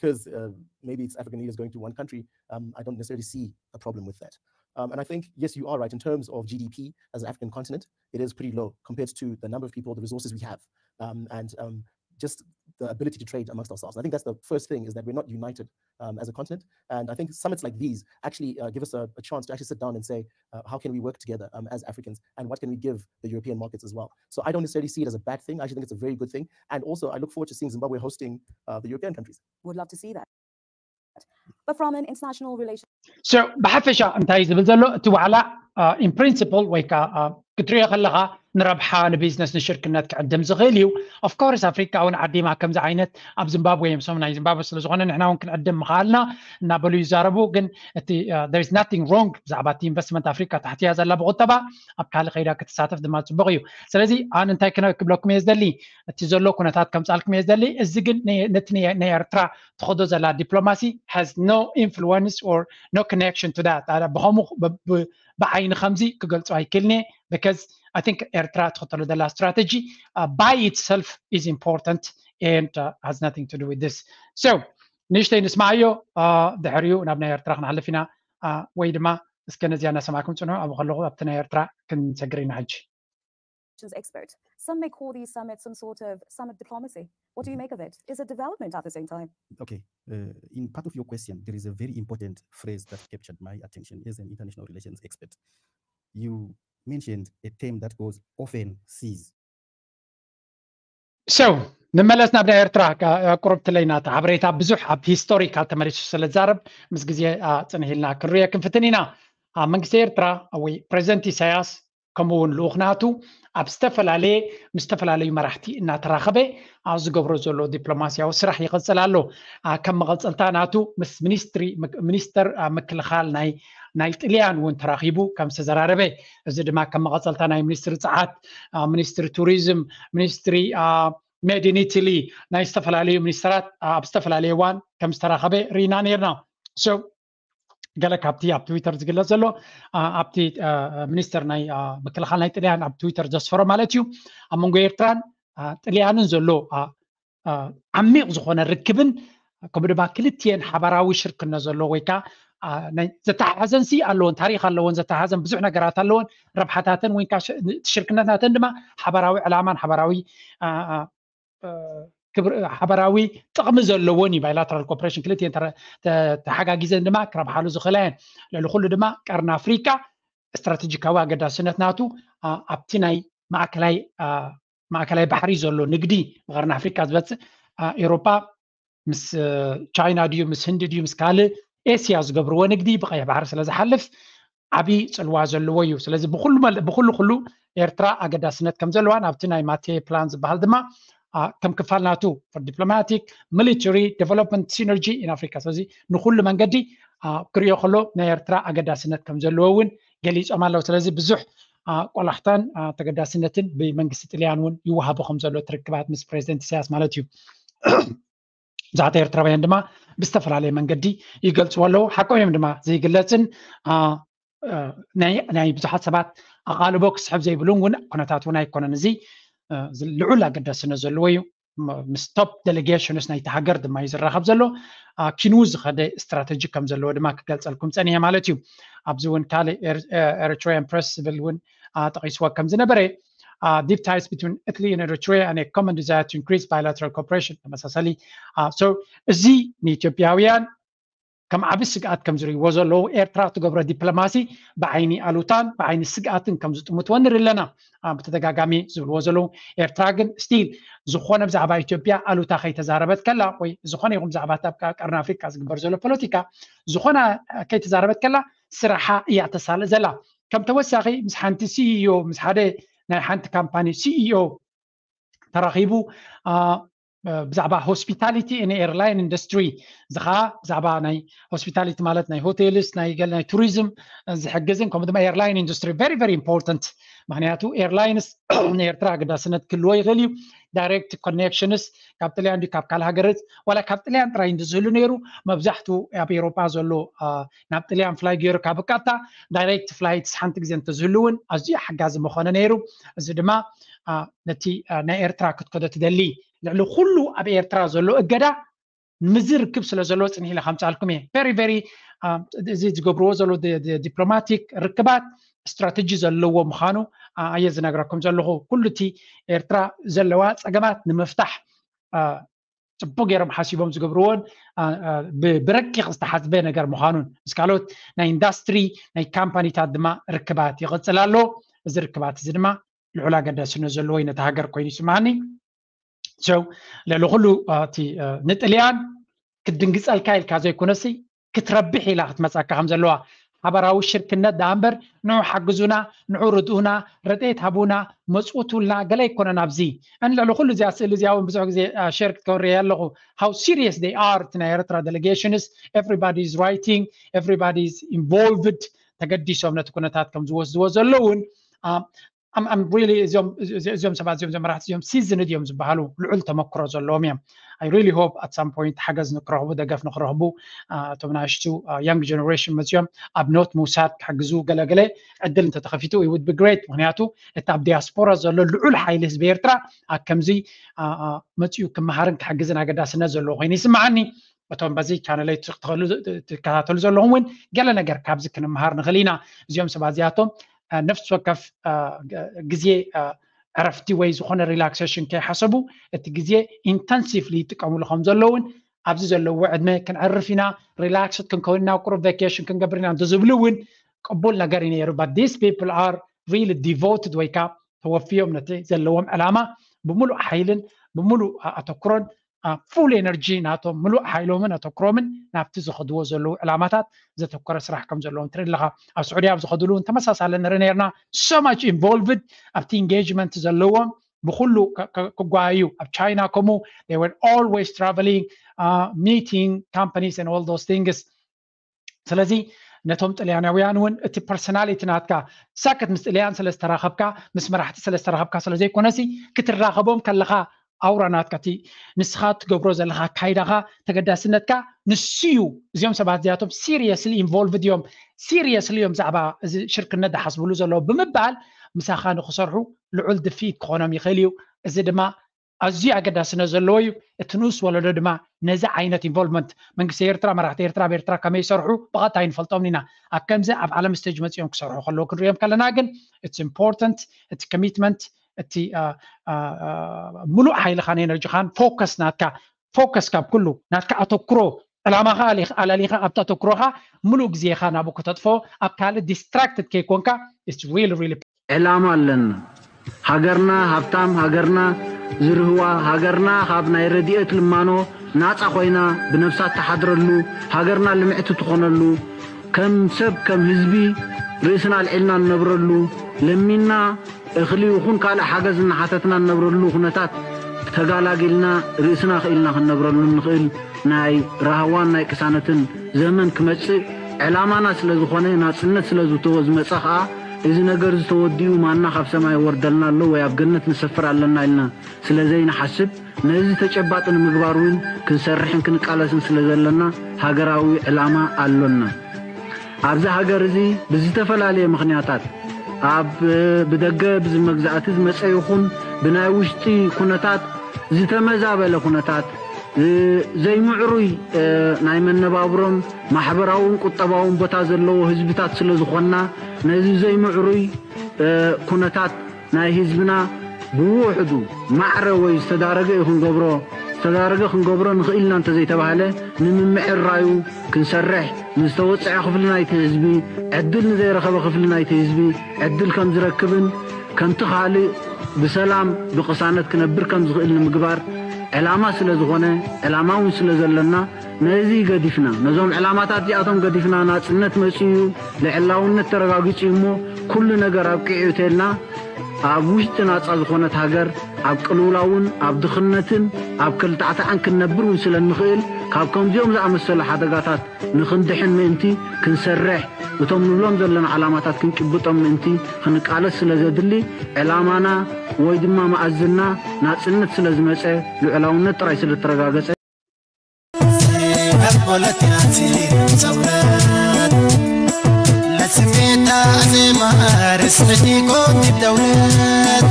Because uh, maybe it's African leaders going to one country, um, I don't necessarily see a problem with that. Um, and I think, yes, you are right. In terms of G D P as an African continent, it is pretty low compared to the number of people, the resources we have, um, and um, just the ability to trade amongst ourselves. And I think that's the first thing, is that we're not united um, as a continent. And I think summits like these actually uh, give us a, a, chance to actually sit down and say, uh, how can we work together um, as Africans? And what can we give the European markets as well? So I don't necessarily see it as a bad thing. I actually think it's a very good thing. And also, I look forward to seeing Zimbabwe hosting uh, the European countries. Would love to see that. But from an international relation So ብሓፈሻ እንታይ ዝብል ዘሎ እቲ ዋዕላ in principle ወይ ከዓ ክትሪኦ ከለካ ንረብሓ ንቢዝነስ ንሽርክነት ክዕድም ዝኽእል እዩ። Of course ኣፍሪካ እውን ዓዲማ ከምዚ ዓይነት ኣብ ዚምባብዌ እዮም ሰም ናይ ዚምባብዌ ስለዝኾነ ንሕና እውን ክንዕድም ምኽኣልና እናበሉ ይዛረቡ። ግን እቲ there is nothing wrong ብዛዕባ እቲ ኢንቨስትመንት ኣፍሪካ ታሕትያ ዘላ ብቁጠባ ኣብ ካልእ ከይዳ ክትሳተፍ ድማ ፅቡቅ እዩ። ስለዚ ኣነ እንታይ ክብለኩም እየ ዝደሊ እቲ ዘሎ ኩነታት ከምፃልኩም እየ ዝደሊ። እዚ ግን ነቲ ናይ ኤርትራ ትኸዶ ዘላ ዲፕሎማሲ has no influence or no connection to that። ብኸምኡ ብዓይኒ ከምዚ ክገልፆ ኣይክእልን እየ። Because I think ኤርትራ ትኽተሎ ዘላ ስትራተጂ by itself is important and uh, has nothing to do with this. So ንእሽተይ ንስማዓዮ ድሕሪኡ ናብ ናይ ኤርትራ ክንሓልፍ ኢና። ወይ ድማ እስከ ነዚኣ እናሰማዕኩም ፅንሑ። ኣብ ከለኹ ኣብቲ ናይ ኤርትራ ክንሰግር ኢና ሕጂ። Expert. Some may call these summits some sort of summit diplomacy. What do you make of it? Is it development at the same time? Okay. Uh, in part of your question, there is a very important phrase that captured my attention as an international relations expert. You mentioned a term that goes often sees. So ንመለስ ናብ ናይ ኤርትራ። ቁርብ ትለይና እቲ ሓበሬታ ብዙሕ ኣብ ሂስቶሪካል ተመሊሱ ስለ ዝዛረብ ምስ ግዜ ጽንሂልና ክንሪኦ ክንፍትን ኢና። ኣብ መንግስቲ ኤርትራ ወይ ፕሬዚደንት ኢሳያስ ከምኡ እውን ልኡኽ ናቱ ኣብ ዝተፈላለየ ምስ ዝተፈላለዩ መራሕቲ እናተራኸበ ኣብ ዝገብሮ ዘሎ ዲፕሎማስያዊ ስራሕ ይቐፅል ኣሎ። ከም መቐፀልታ ናቱ ምስ ሚኒስትሪ ሚኒስተር ምክልኻል ናይ ናይ ጥልያን እውን ተራኺቡ ከም ዝተዘራረበ፣ እዚ ድማ ከም መቐፀልታ ናይ ሚኒስትሪ ፀዓት፣ ሚኒስትሪ ቱሪዝም፣ ሚኒስትሪ ሜድ ኢን ኢትሊ፣ ናይ ዝተፈላለዩ ሚኒስተራት ኣብ ዝተፈላለየ እዋን ከም ዝተራኸበ ርኢና ነርና። ገለ ካብቲ ኣብ ትዊተር ዝግለጽ ዘሎ ኣብቲ ሚኒስተር ናይ ምክልኻል ናይ ጥልያን ኣብ ትዊተር ዘስፈሮ ማለት እዩ። ኣብ መንጎ ኤርትራን ጥልያንን ዘሎ ዓሚቕ ዝኾነ ርክብን ከምኡ ድማ ክልቲኤን ሓባራዊ ሽርክነት ዘሎ ወይ ከዓ ዘተሓሓዘን ሲ ኣለዎን፣ ታሪክ ኣለዎን፣ ዘተሓዘን ብዙሕ ነገራት ኣለዎን፣ ረብሓታተን ወይ ሽርክነታተን ድማ ሓባራዊ ዕላማን ሓባራዊ ሓበራዊ ጥቕሚ ዘለዎን እዩ። ባይላተራል ኮኦፕሬሽን ክልቲኤን ተሓጋጊዘን ድማ ክረብሓሉ ዝኽእላ እየን። ልዕሊ ኩሉ ድማ ቀርኒ ኣፍሪካ ስትራቴጂካዊ ኣገዳስነት ናቱ ኣብቲ ናይ ማእከላይ ባሕሪ ዘሎ ንግዲ ብቀርኒ ኣፍሪካ ዝበፅእ ኤውሮጳ ምስ ቻይና ድዩ ምስ ህንዲ ድዩ ምስ ካልእ ኤስያ ዝገብርዎ ንግዲ ብቀይሕ ባሕሪ ስለ ዝሓልፍ ዓብዪ ፅልዋ ዘለዎ እዩ። ስለዚ ብኩሉ ኩሉ ኤርትራ ኣገዳስነት ከም ዘለዋ ናብቲ ናይ ማቴ ፕላን ዝበሃል ድማ ከም ክፋል ናቱ ፎር ዲፕሎማቲክ ሚሊተሪ ዴቨሎፕመንት ሲነርጂ ኢን ኣፍሪካ። ስለዚ ንኩሉ መንገዲ ክሪኦ ከሎ ናይ ኤርትራ ኣገዳስነት ከም ዘለዎ እውን ገሊፆም ኣለዉ። ስለዚ ብዙሕ ቆላሕታን ተገዳስነትን ብመንግስቲ ጥልያን እውን ይወሃቡ ከም ዘሎ ትርክባት ምስ ፕሬዚደንት ኢሳያስ ማለት እዩ። ብዙሓት ኤርትራውያን ድማ ብዝተፈላለየ መንገዲ ይገልፅዎ ኣለዉ። ሓቆም እዮም ድማ ዘይግለፅን ናይ ብዙሓት ሰባት ኣቓልቦ ክስሕብ ዘይብሉን እውን ኩነታት እውን ኣይኮነን። እዚ ልዑል ኣገዳስነት ዘለዎ እዩ። ምስ ቶፕ ዴሌጌሽንስ ናይቲ ሃገር ድማ እዩ ዝራኸብ ዘሎ። ኪንው ዝኸደ ስትራተጂ ከም ዘለዎ ድማ ክገልፀልኩም ፀኒሐ ማለት እዩ። ኣብዚ እውን ካልእ ኤሪትራያን ፕሬስ ዝብል እውን ጠቂስዎ ከም ዝነበረ deep ties between Italy and Eritrea and a common desire to increase bilateral cooperation ተመሳሳሊ። እዚ ንኢትዮጵያውያን ከም ዓቢ ስግኣት ከም ዝርእይዎ ዘለዉ ኤርትራ ትገብሮ ዲፕሎማሲ ብዓይኒ ኣሉታን ብዓይኒ ስግኣትን ከም ዝጥምትዎ ንርኢ ኣለና። ብተደጋጋሚ ዝብልዎ ዘለዉ ኤርትራ ግን ስቲል ዝኾነ ብዛዕባ ኢትዮጵያ ኣሉታ ከይተዛረበት ከላ ወይ ዝኾነ ይኹን ብዛዕባ ኣብ ቀርኒ ኣፍሪካ ዝግበር ዘሎ ፖለቲካ ዝኾነ ከይተዛረበት ከላ ስራሓ እያ ተሳልጥ ዘላ። ከም ተወሳኺ ምስ ሓንቲ ሲኢኦ ምስ ሓደ ናይ ሓንቲ ካምፓኒ ሲኢኦ ተራኺቡ ብዛዕባ ሆስፒታሊቲ ን ኤርላይን ኢንዱስትሪ እዚ ከዓ ብዛዕባ ናይ ሆስፒታሊቲ ማለት ናይ ሆቴልስ ናይ ገለ ናይ ቱሪዝም ዝሕግዝን ከምኡ ድማ ኤርላይን ኢንዱስትሪ very very important። ምክንያቱ ኤርላይንስ ንኤርትራ ኣገዳስነት ክህልዎ ይኽእል እዩ። ዳይሬክት ኮኔክሽንስ ካብ ጥልያን ድዩ ካብ ካልእ ሃገርስ ዋላ ካብ ጥልያን ጥራይ እንተዝህሉ ነይሩ መብዛሕቱ ኣብ ኤውሮጳ ዘሎ ናብ ጥልያን ፍላይ ገይሩ ካብ ቀጥታ ዳይሬክት ፍላይትስ ሓንቲ ግዜ እንተዝህሉ እውን ኣዝዩ ሓጋዚ ምኾነ ነይሩ። እዚ ድማ ነቲ ናይ ኤርትራ ክትከዶ ትደሊ ልዕሊ ኩሉ ኣብ ኤርትራ ዘሎ እገዳ ንምዚ ርክብ ስለ ዘሎ ፅንሕ ኢለ ከምፃልኩም እየ። ቨሪ ቨሪ እዚ ዝገብርዎ ዘሎ ዲፕሎማቲክ ርክባት ስትራተጂ ዘለዎ ምዃኑ ኣየ ዝነግረኩም ዘለኹ። ኩሉ እቲ ኤርትራ ዘለዋ ፀገማት ንምፍታሕ ፅቡቅ ገይሮም ሓሲቦም ዝገብርዎን ብረቂቕ ዝተሓዝበ ነገር ምዃኑን ምስ ካልኦት ናይ ኢንዳስትሪ ናይ ካምፓኒታት ድማ ርክባት ይቕፅል ኣሎ። እዚ ርክባት እዚ ድማ ልዑል ኣገዳስነት ዘለዎ እዩ ነቲ ሃገር ኮይኑ ይስማዓኒ። ልዕሊ ኩሉ እቲ ንጥልያን ክትድንግፀልካ ኢልካ ዘይኮነሲ ክትረብሕ ኢላ ክትመፀካ ከም ዘለዋ ሓበራዊ ሽርክነት ደኣ እምበር ንዑ ሓግዙና፣ ንዑ ርድኡና፣ ረድኤት ሃቡና፣ መፅውቱልና ገለ ኣይኮነን። ኣብዚ ን ልዕሊ ኩሉ እዚኣ ስእሊ እዚኣ እውን ብዙሕ ግዜ ሸር ክትከውን ርየ ኣለኹ። How serious they are እቲ ናይ ኤርትራ ዴሌጌሽንስ everybody is writing everybody is involved ተገዲሶም ነቲ ኩነታት ከም ዝወስድዎ ዘለውን እዚኦም ሰባት እዚኦም ዘመራሕቲ እዚኦም ሲዝንድ እዮም ዝበሃሉ ልዑል ተመክሮ ዘለዎም እዮም። I really hope at some point ሓገዝ ንክረኽቡ ደገፍ ንክረኽቡ እቶም ናሽቱ young generation መፅኦም ኣብ ኖት ምውሳድ ክሕግዙ ገለገለ ዕድል እንተተኸፊቱ it would be great። ምክንያቱ እቲ ኣብ ዲያስፖራ ዘሎ ልዑል ሓይሊ ህዝቢ ኤርትራ ኣብ ከምዚ መፅኡ ክመሃርን ክሕግዝን ኣገዳስነት ዘለዎ ኮይኑ ይስምዓኒ። እቶም በዚ ቻነለይ ትከታተሉ ዘለኹም እውን ገለ ነገር ካብዚ ክንመሃር ንኽእል ኢና። እዚኦም ሰባት እዚኣቶም ነፍሲ ወከፍ ግዜ ዕረፍቲ ወይ ዝኾነ ሪላክሴሽን ከይሓሰቡ እቲ ግዜ ኢንተንሲቭሊ ይጥቀምሉ ከም ዘለውን ኣብዚ ዘለዎ ዕድመ ክንዕርፍ ኢና፣ ሪላክስድ ክንከውን ኢና፣ ቁሩብ ቫኬሽን ክንገብር ኢና እንተዝብሉ እውን ቅቡል ነገር እዩ ነይሩ። But these people are really devoted ወይ ከዓ ተወፍዮም ነቲ ዘለዎም ዕላማ ብምሉእ ሓይልን ብምሉእ ኣተኩሮን ፉል ኤነርጂ ናቶም ምሉእ ሓይሎምን ኣተኩሮምን ናብቲ ዝኸድዎ ዘለዉ ዕላማታት ዘተኮረ ስራሕ ከም ዘለዎም ትርኢ ኣለኻ። ኣብ ስዑዲ ኣብ ዝኸድሉ እውን ተመሳሳሊ ንርኢ ነርና። So much involved ኣብቲ ኢንጌጅመንት ዘለዎም ብኩሉ ክጓዩ ኣብ ቻይና ከምኡ they were always traveling meeting companies and all those things። ስለዚ ነቶም ጥልያናውያን እውን እቲ ፐርሶናሊቲ ናትካ ሳክት ምስ ጥልያን ስለ ዝተራኸብካ ምስ መራሕቲ ስለ ዝተራኸብካ ስለ ዘይኮነሲ ክትራኸቦም ከለኻ ኣውራ ናትካ እቲ ንስኻ ትገብሮ ዘለኻ ኣካይዳኻ ተገዳስነትካ ንሱ እዩ። እዚኦም ሰባት እዚኣቶም ሲሪየስሊ ኢንቮልቭድ እዮም፣ ሲሪየስሊ እዮም ብዛዕባ እዚ ሽርክነት ዝሓስብሉ ዘለዉ ብምባል ምሳኻ ንክሰርሑ ልዑል ድፍኢት ክኾኖም ይኽእል እዩ። እዚ ድማ ኣዝዩ ኣገዳስነት ዘለዎ እዩ። እቲ ንኡስ ወለዶ ድማ ነዚ ዓይነት ኢንቮልቭመንት መንግስቲ ኤርትራ መራሕቲ ኤርትራ ኣብ ኤርትራ ከመይ ይሰርሑ ብቐጥታ ኣይንፈልጦምን ኢና። ኣብ ከምዚ ኣብ ዓለም ስቴጅ መፂኦም ክሰርሑ ከለዉ ክንሪኦም ከለና ግን it's important እቲ ኮሚትመንት እቲ ምሉእ ሓይልኻን ኤነርጂኻን ፎከስ ናትካ ፎከስ ካብ ኩሉ ናትካ ኣተኩሮ ዕላማኻ ኣላሊኻ ኣብቲ ኣተኩሮኻ ምሉእ ግዜኻ ናብኡ ከተጥፎ ኣብ ካልእ ዲስትራክትድ ከይኮንካ it's really really ዕላማ ኣለና። ሃገርና ሃብታም፣ ሃገርና ዝርህዋ፣ ሃገርና ካብ ናይ ረድኤት ልማኖ ናጻ ኮይና ብነብሳ እትሓድረሉ፣ ሃገርና ልምዕቲ ትኾነሉ፣ ከም ሰብ ከም ህዝቢ ርእስና ኣልዒልና እንነብረሉ፣ ለሚንና እኽሊ ይኹን ካልእ ሓገዝ እናሓተትና እንነብረሉ ኩነታት ተጋላጊልና ርእስና ክኢልና ክንነብረሉ እንኽእል ናይ ራህዋን ናይ ቅሳነትን ዘመን ክመጽእ ዕላማና ስለ ዝኾነ ናጽነት ስለ ዝመጸ ኸኣ እዚ ነገር እዚ ተወዲኡ ማና ካብ ሰማይ ይወርደልና ኣሎ ወይ ኣብ ገነት ንሰፍር ኣለና ኢልና ስለ ዘይንሓስብ ነዚ ተጨባጢ ንምግባር እውን ክንሰርሕን ክንቃለስን ስለ ዘለና ሃገራዊ ዕላማ ኣሎና። ኣብዚ ሃገር እዚ ብዝተፈላለየ ምኽንያታት ኣብ ብደገ ብዝመግዛእቲ ዝመጸ ይኹን ብናይ ውሽጢ ኩነታት ዝተመዛበለ ኩነታት ዘይምዕሩይ ናይ መነባብሮን ማሕበራውን ቁጠባውን ቦታ ዘለዎ ህዝብታት ስለ ዝኾንና ነዚ ዘይምዕሩይ ኩነታት ናይ ህዝብና ብውሕዱ ማዕረ ወይ ዝተዳረገ እዩ ክንገብሮ ዝተዳረገ ክንገብሮ ንኽእል ኢና እንተዘይተባህለ ንምምዕራዩ ክንሰርሕ ንዝተወፅዐ ክፍሊ ናይቲ ህዝቢ ዕድል ንዘይረኸበ ክፍሊ ናይቲ ህዝቢ ዕድል ከም ዝረክብን ከምቲ ካልእ ብሰላም ብቕሳነት ክነብር ከም ዝኽእል ንምግባር ዕላማ ስለ ዝኾነ ዕላማ እውን ስለ ዘለና ነዚ ገዲፍና ነዞም ዕላማታት እዚኣቶም ገዲፍና ናፅነት መፅኡ እዩ ልዕላውነት ተረጋጊፁ እዩ እሞ ኩሉ ነገር ኣብቂዑ ተልና ኣብ ውሽጢ ናፃ ዝኾነት ሃገር ኣብ ቅልውላውን ኣብ ድኽነትን ኣብ ክልታዕታዕን ክንነብር እውን ስለ እንኽእል ካብ ከምዚኦም ዝኣመሰሉ ሓደጋታት ንኽንድሕን ምእንቲ ክንሰርሕ እቶም ንብሎም ዘለና ዓላማታት ክንጭብጦም ምእንቲ ክንቃለስ ስለ ዘድሊ ዕላማና ወይ ድማ መኣዝና ናፅነት ስለ ዝመፀ ልዑላውነት ጥራይ ስለ ዝተረጋገፀ ፖለቲካቲ ጸውረት ለስሜታ ዜማ ርስዕቲ ኮቲ ደውለት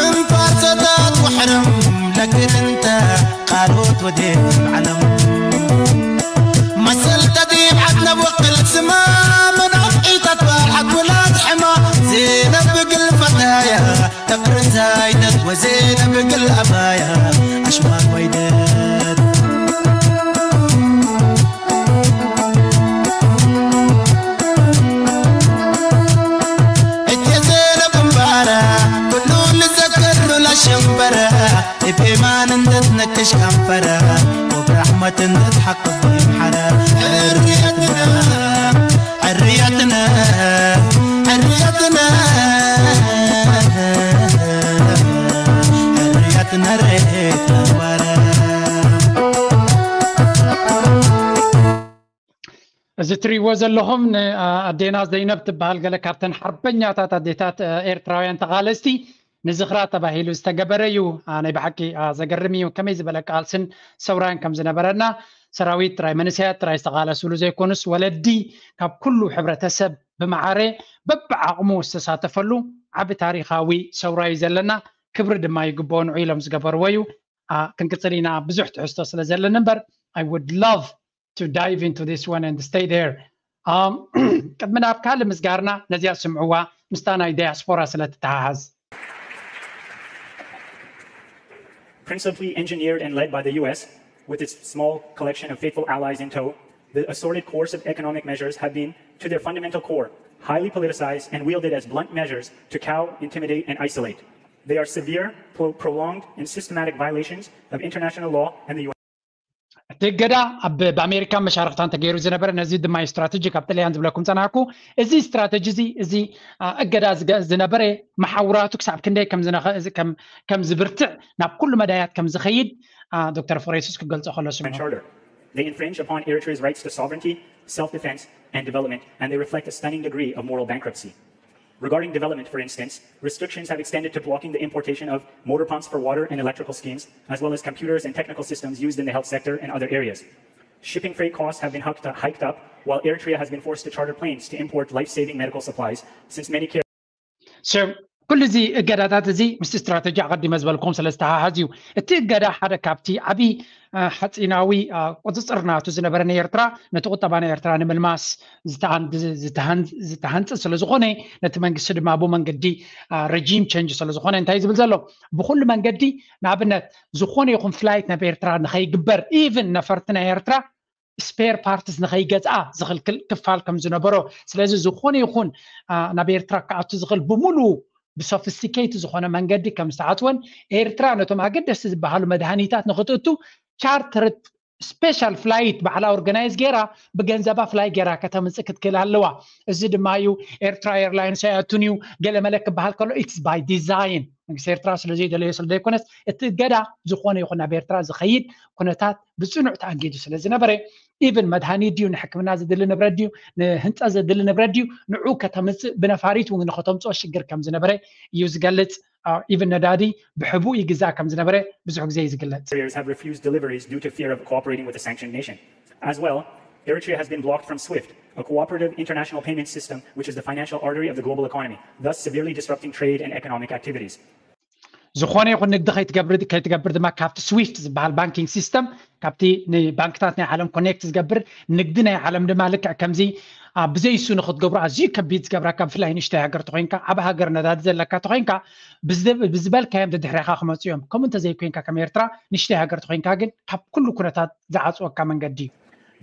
እምፋርሰታት ወሕርም ለግርንተ ካልኦት ወዴት ዓለም መሰል ተዲብ ዓድነ ወክል ስማ መናፍዒታት ባልሓት ውላድ ሕማ ዜነብ ግልፈታያ ተቅርንዛይነት ወዜነብ ግልኣባያ ኣሽማር ወይደት እጀዘለ ግንባራ ኩሉ ንዘከርሉ ላሸንበራ እቤማን እንደትነክሽ ከንፈራ ወብራሕመት እንደትሓቅፍ ይምሓራ ሕርየትና ሕርየትና ሕርየትና ሕርየትና ሬት ግንባራ እዚ ትሪእዎ ዘለኹም ንኣዴና ዘይነብ ትበሃል ገለ ካብተን ሓርበኛታት ኣዴታት ኤርትራውያን ተቓለስቲ ንዝኽራ ተባሂሉ ዝተገበረ እዩ። ናይ ብሓቂ ዘገርም እዩ። ከመይ ዝበለ ቃልስን ሰውራን ከም ዝነበረና ሰራዊት ጥራይ መንእሰያት ጥራይ ዝተቓለስሉ ዘይኮኑስ ወለዲ ካብ ኩሉ ሕብረተሰብ ብመዓረ በብዓቕሙ ዝተሳተፈሉ ዓቢ ታሪኻዊ ሰውራ እዩ ዘለና። ክብሪ ድማ ይግብኦ ንዑ ኢሎም ዝገበርዎ እዩ። ክንቅጽል ኢና ብዙሕ ትሕዝቶ ስለ ዘለኒ እምበር I would love to dive into this one and stay there. ቅድሚ ናብ ካልእ ምስጋርና ነዚኣ ስምዕዋ ምስታ ናይ ዳያስፖራ ስለ ትተሓሓዝ። Principally engineered and led by the U S, with its small collection of faithful allies in tow, the assorted course of economic measures have been, to their fundamental core, highly politicized and wielded as blunt measures to cow, intimidate, and isolate. They are severe, pro- prolonged, and systematic violations of international law and the U N. እቲ እገዳ ኣብ ብኣሜሪካ መሻርክታ እንተገይሩ ዝነበረ ነዚ ድማ ስትራቴጂ ካብ ጥልያን ዝብለኩም ጸናሕኩ። እዚ ስትራቴጂ እዚ እዚ እገዳ ዝነበረ መሓውራቱ ክሳብ ክንደይ ከም ዝብርትዕ ናብ ኩሉ መዳያት ከም ዝኸይድ ዶክተር ፍሬሱስ ክገልጾ ከሎ ስምዑ። Charter. They infringe upon Eritrea's rights to sovereignty, self-defense, and development, and they reflect a stunning degree of moral bankruptcy. Regarding development, for instance, restrictions have extended to blocking the importation of motor pumps for water and electrical schemes, as well as computers and technical systems used in the health sector and other areas. Shipping freight costs have been hiked hiked up, while Eritrea has been forced to charter planes to import life-saving medical supplies, since many care So ኩሉ እዚ እገዳታት እዚ ምስ ስትራቴጂ ኣቐዲመ ዝበልኩም ስለ ዝተሓሓዝ እዩ። እቲ እገዳ ሓደ ካብቲ ዓብዪ ሓፂናዊ ቁፅፅር ናቱ ዝነበረ ንኤርትራ፣ ነቲ ቁጠባ ናይ ኤርትራ ንምልማስ ዝተሃንፅ ስለ ዝኾነ፣ ነቲ መንግስቲ ድማ ብመንገዲ regime change ስለ ዝኾነ እንታይ ዝብል ዘሎ? ብኩሉ መንገዲ ንኣብነት ዝኾነ ይኹን ፍላይት ናብ ኤርትራ ንኸይግበር፣ ኢቭን ነፈርቲ ናይ ኤርትራ ስፔር ፓርትስ ንኸይገዝኣ ዝኽልክል ክፋል ከም ዝነበሮ፣ ስለዚ ዝኾነ ይኹን ናብ ኤርትራ ክኣቱ ዝኽእል ብምሉኡ ብሶፊስቲኬት ዝኾነ መንገዲ ከም ዝተዓፅወን ኤርትራ ነቶም ኣገደስቲ ዝበሃሉ መድሃኒታት ንኽትእቱ ቻርተርድ ስፔሻል ፍላይት ባዕላ ኦርጋናይዝ ገይራ ብገንዘባ ፍላይ ገይራ ከተምፅእ ክትክእል ኣለዋ። እዚ ድማ እዩ ኤርትራ ኤርላይንስ ኣይኣቱን እዩ ገለ መለ ክበሃል ከሎ it's by design። መንግስቲ ኤርትራ ስለ ዘይደለዮ ስለ ዘይኮነስ እቲ እገዳ ዝኾነ ይኹን ናብ ኤርትራ ዝኸይድ ኩነታት ብፅኑዕ ተኣጊዱ ስለ ዝነበረ ኢቭን መድሃኒት ድዩ ንሕክምና ዘድሊ ንብረት ድዩ ንህንፀት ዘድሊ ንብረት ድዩ ንዑ ከተምፅእ ብነፋሪት እውን ንኸተምፅኦ ሽግር ከም ዝነበረ እዩ ዝገልፅ። ኢቭን ነዳዲ ብሕቡእ ይግዛእ ከም ዝነበረ ብዙሕ ግዜ እዩ ዝግለፅ። Carriers have refused deliveries due to fear of cooperating with a sanctioned nation. As well, Eritrea has been blocked from SWIFT, a cooperative international payment system which is the financial artery of the global economy, thus severely disrupting trade and economic activities. ዝኾነ ይኹን ንግዲ ከይትገብር ከይትገብር ድማ ካብቲ ስዊፍት ዝበሃል ባንኪንግ ሲስተም ካብቲ ንባንክታት ናይ ዓለም ኮኔክት ዝገብር ንግዲ ናይ ዓለም ድማ ልክዕ ከምዚ ብዘይሱ ንክትገብሩ ኣዝዩ ከቢድ ዝገብረካ ብፍላይ ንእሽተይ ሃገር ተኮይንካ ዓብ ሃገር ነዳዲ ዘለካ ተኮይንካ ብዝበልካዮም ድድሕሪኻ ክመፁ እዮም። ከምኡ እንተዘይኮይንካ ከም ኤርትራ ንእሽተይ ሃገር ተኮይንካ ግን ካብ ኩሉ ኩነታት ዝዓፅወካ መንገዲ እዩ።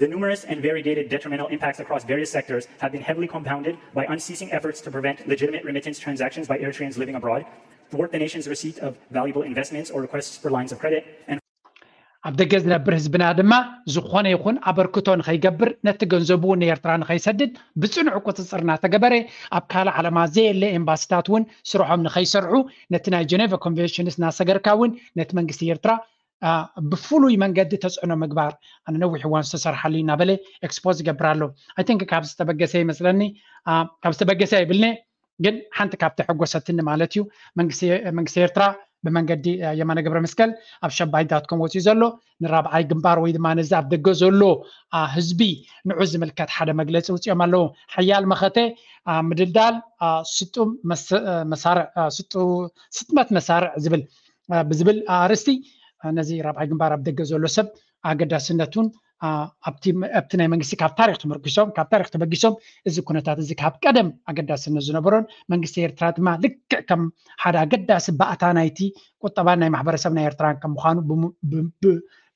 The numerous and variegated detrimental impacts across various sectors have been heavily compounded by unceasing efforts to prevent legitimate remittance transactions by Eritreans living abroad, thwart the nation's receipt of valuable investments or requests for lines of credit, and ኣብ ደገ ዝነብር ህዝብና ድማ ዝኾነ ይኹን ኣበርክቶ ንኸይገብር ነቲ ገንዘቡ እውን ንኤርትራ ንኸይሰድድ ብፅኑዕ ቁፅፅር እናተገበረ ኣብ ካልእ ዓለማ ዘየለ ኤምባሲታት እውን ስርሖም ንኸይሰርሑ ነቲ ናይ ጀኔቫ ኮንቬንሽንስ እናሰገርካ እውን ነቲ መንግስቲ ኤርትራ ብፍሉይ መንገዲ ተፅዕኖ ምግባር ኣነ ነዊሕ እዋን ዝተሰርሓሉ እናበለ ኤክስፖዝ ይገብር ኣሎ። I think ካብ ዝተበገሰ ይመስለኒ ካብ ዝተበገሰ ይብልኒ ግን ሓንቲ ካብ ተሐጎሰትኒ ማለት እዩ መንግስቲ ኤርትራ ብመንገዲ የማነ ገብረ መስቀል ኣብ ሸባይ ዳትኮም ወፅዩ ዘሎ ንራብዓይ ግንባር ወይ ድማ ነዚ ኣብ ደገ ዘሎ ህዝቢ ንዑ ዝምልከት ሓደ መግለፂ ውፅኦም ኣለዉ። ሓያል መኸተ ምድልዳል ስጡም መሳርዕ ስጥመት መሳርዕ ዝብል ብዝብል ኣርእስቲ ነዚ ራብዓይ ግንባር ኣብ ደገ ዘሎ ሰብ ኣገዳስነቱን ኣብቲ ናይ መንግስቲ ካብ ታሪክ ተመርኪሶም ካብ ታሪክ ተበጊሶም እዚ ኩነታት እዚ ካብ ቀደም ኣገዳስነት ዝነበሮን መንግስቲ ኤርትራ ድማ ልክዕ ከም ሓደ ኣገዳሲ ባእታ ናይቲ ቁጠባን ናይ ማሕበረሰብ ናይ ኤርትራን ከም ምዃኑ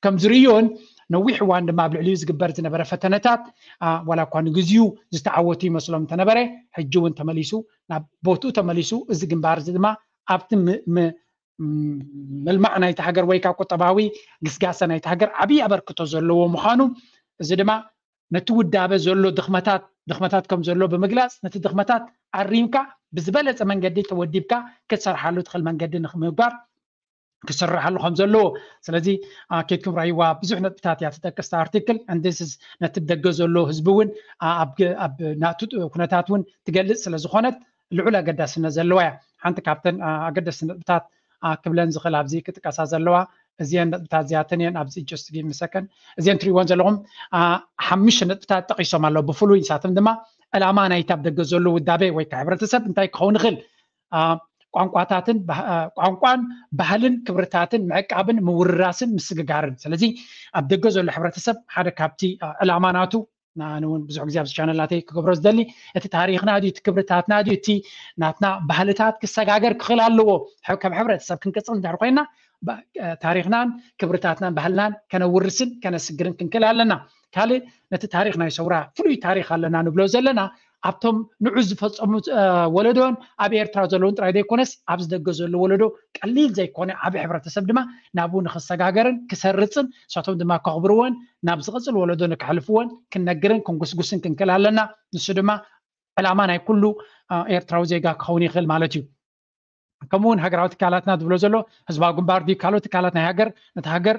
ከም ዝርእዮን ነዊሕ እዋን ድማ ኣብ ልዕሊኡ ዝግበር ዝነበረ ፈተነታት ዋላ እኳ ንግዚኡ ዝተዓወቱ ይመስሎም እንተነበረ ሕጂ እውን ተመሊሱ ናብ ቦትኡ ተመሊሱ እዚ ግንባር እዚ ድማ ኣብቲ ምልማዕ ናይቲ ሃገር ወይ ካብ ቁጠባዊ ግስጋሰ ናይቲ ሃገር ዓብዪ ኣበርክቶ ዘለዎ ምዃኑ እዚ ድማ ነቲ ውዳበ ዘሎ ድኽመታት ድኽመታት ከም ዘሎ ብምግላፅ ነቲ ድኽመታት ኣሪምካ ብዝበለፀ መንገዲ ተወዲብካ ክትሰርሓሉ ትኽእል መንገዲ ንክምግባር ክስርሓሉ ከም ዘለዎ ስለዚ ኬድኩም ራይዋ ብዙሕ ነጥብታት እያ ትጠቅስ ኣርቲክል ንስ ነቲ ደገ ዘሎ ህዝቢ እውን ኣብ ናቱ ኩነታት እውን ትገልፅ ስለ ዝኾነት ልዑል ኣገዳስነት ዘለዋ እያ። ሓንቲ ካብተን ኣገደስቲ ነጥብታት ክብለን ዝኽእል ኣብዚ ክጥቀሳ ዘለዋ እዚአን ነጥብታት እዚኣተን እየን ኣብዚ just give me second እዚአን ትሪእዎን ዘለኹም ሓሙሽተ ነጥብታት ጠቂሶም ኣለዉ ብፍሉይ ንሳቶም ድማ ዕላማ ናይቲ ኣብ ደገ ዘሎ ውዳቤ ወይ ከዓ ሕብረተሰብ እንታይ ክኸውን ይኽእል ቋንቋታትን ቋንቋን ባህልን ክብርታትን ምዕቃብን ምውርራስን ምስግጋርን ስለዚ ኣብ ደገ ዘሎ ሕብረተሰብ ሓደ ካብቲ ዕላማ ናቱ ንኣነ እውን ብዙሕ ግዜ ኣብዚ ቻነል ናተይ ክገብሮ ዝደሊ እቲ ታሪክና ድዩ እቲ ክብርታትና ድዩ እቲ ናትና ባህልታት ክሰጋገር ክኽእል ኣለዎ ከም ሕብረተሰብ ክንቅፅል እንድሕር ኮይና ታሪክናን ክብርታትናን ባህልናን ከነውርስን ከነስግርን ክንክእል ኣለና ካልእ ነቲ ታሪክ ናይ ሰውራ ፍሉይ ታሪክ ኣለና ንብሎ ዘለና ኣብቶም ንዑ ዝፈፀሙ ወለዶን ኣብ ኤርትራ ዘለውን ጥራይ ዘይኮነስ ኣብዚ ደገ ዘሎ ወለዶ ቀሊል ዘይኮነ ዓብ ሕብረተሰብ ድማ ናብኡ ንክሰጋገርን ክሰርፅን ንሳቶም ድማ ከኽብርዎን ናብ ዝቕፅል ወለዶ ንክሕልፍዎን ክንነግርን ክንጉስጉስን ክንክእል ኣለና። ንሱ ድማ ዕላማ ናይ ኩሉ ኤርትራዊ ዜጋ ክኸውን ይኽእል ማለት እዩ። ከምኡ እውን ሃገራዊ ትካላትና ዝብሎ ዘሎ ህዝባዊ ግንባር ድዩ ካልኦት ትካላት ናይ ሃገር ነቲ ሃገር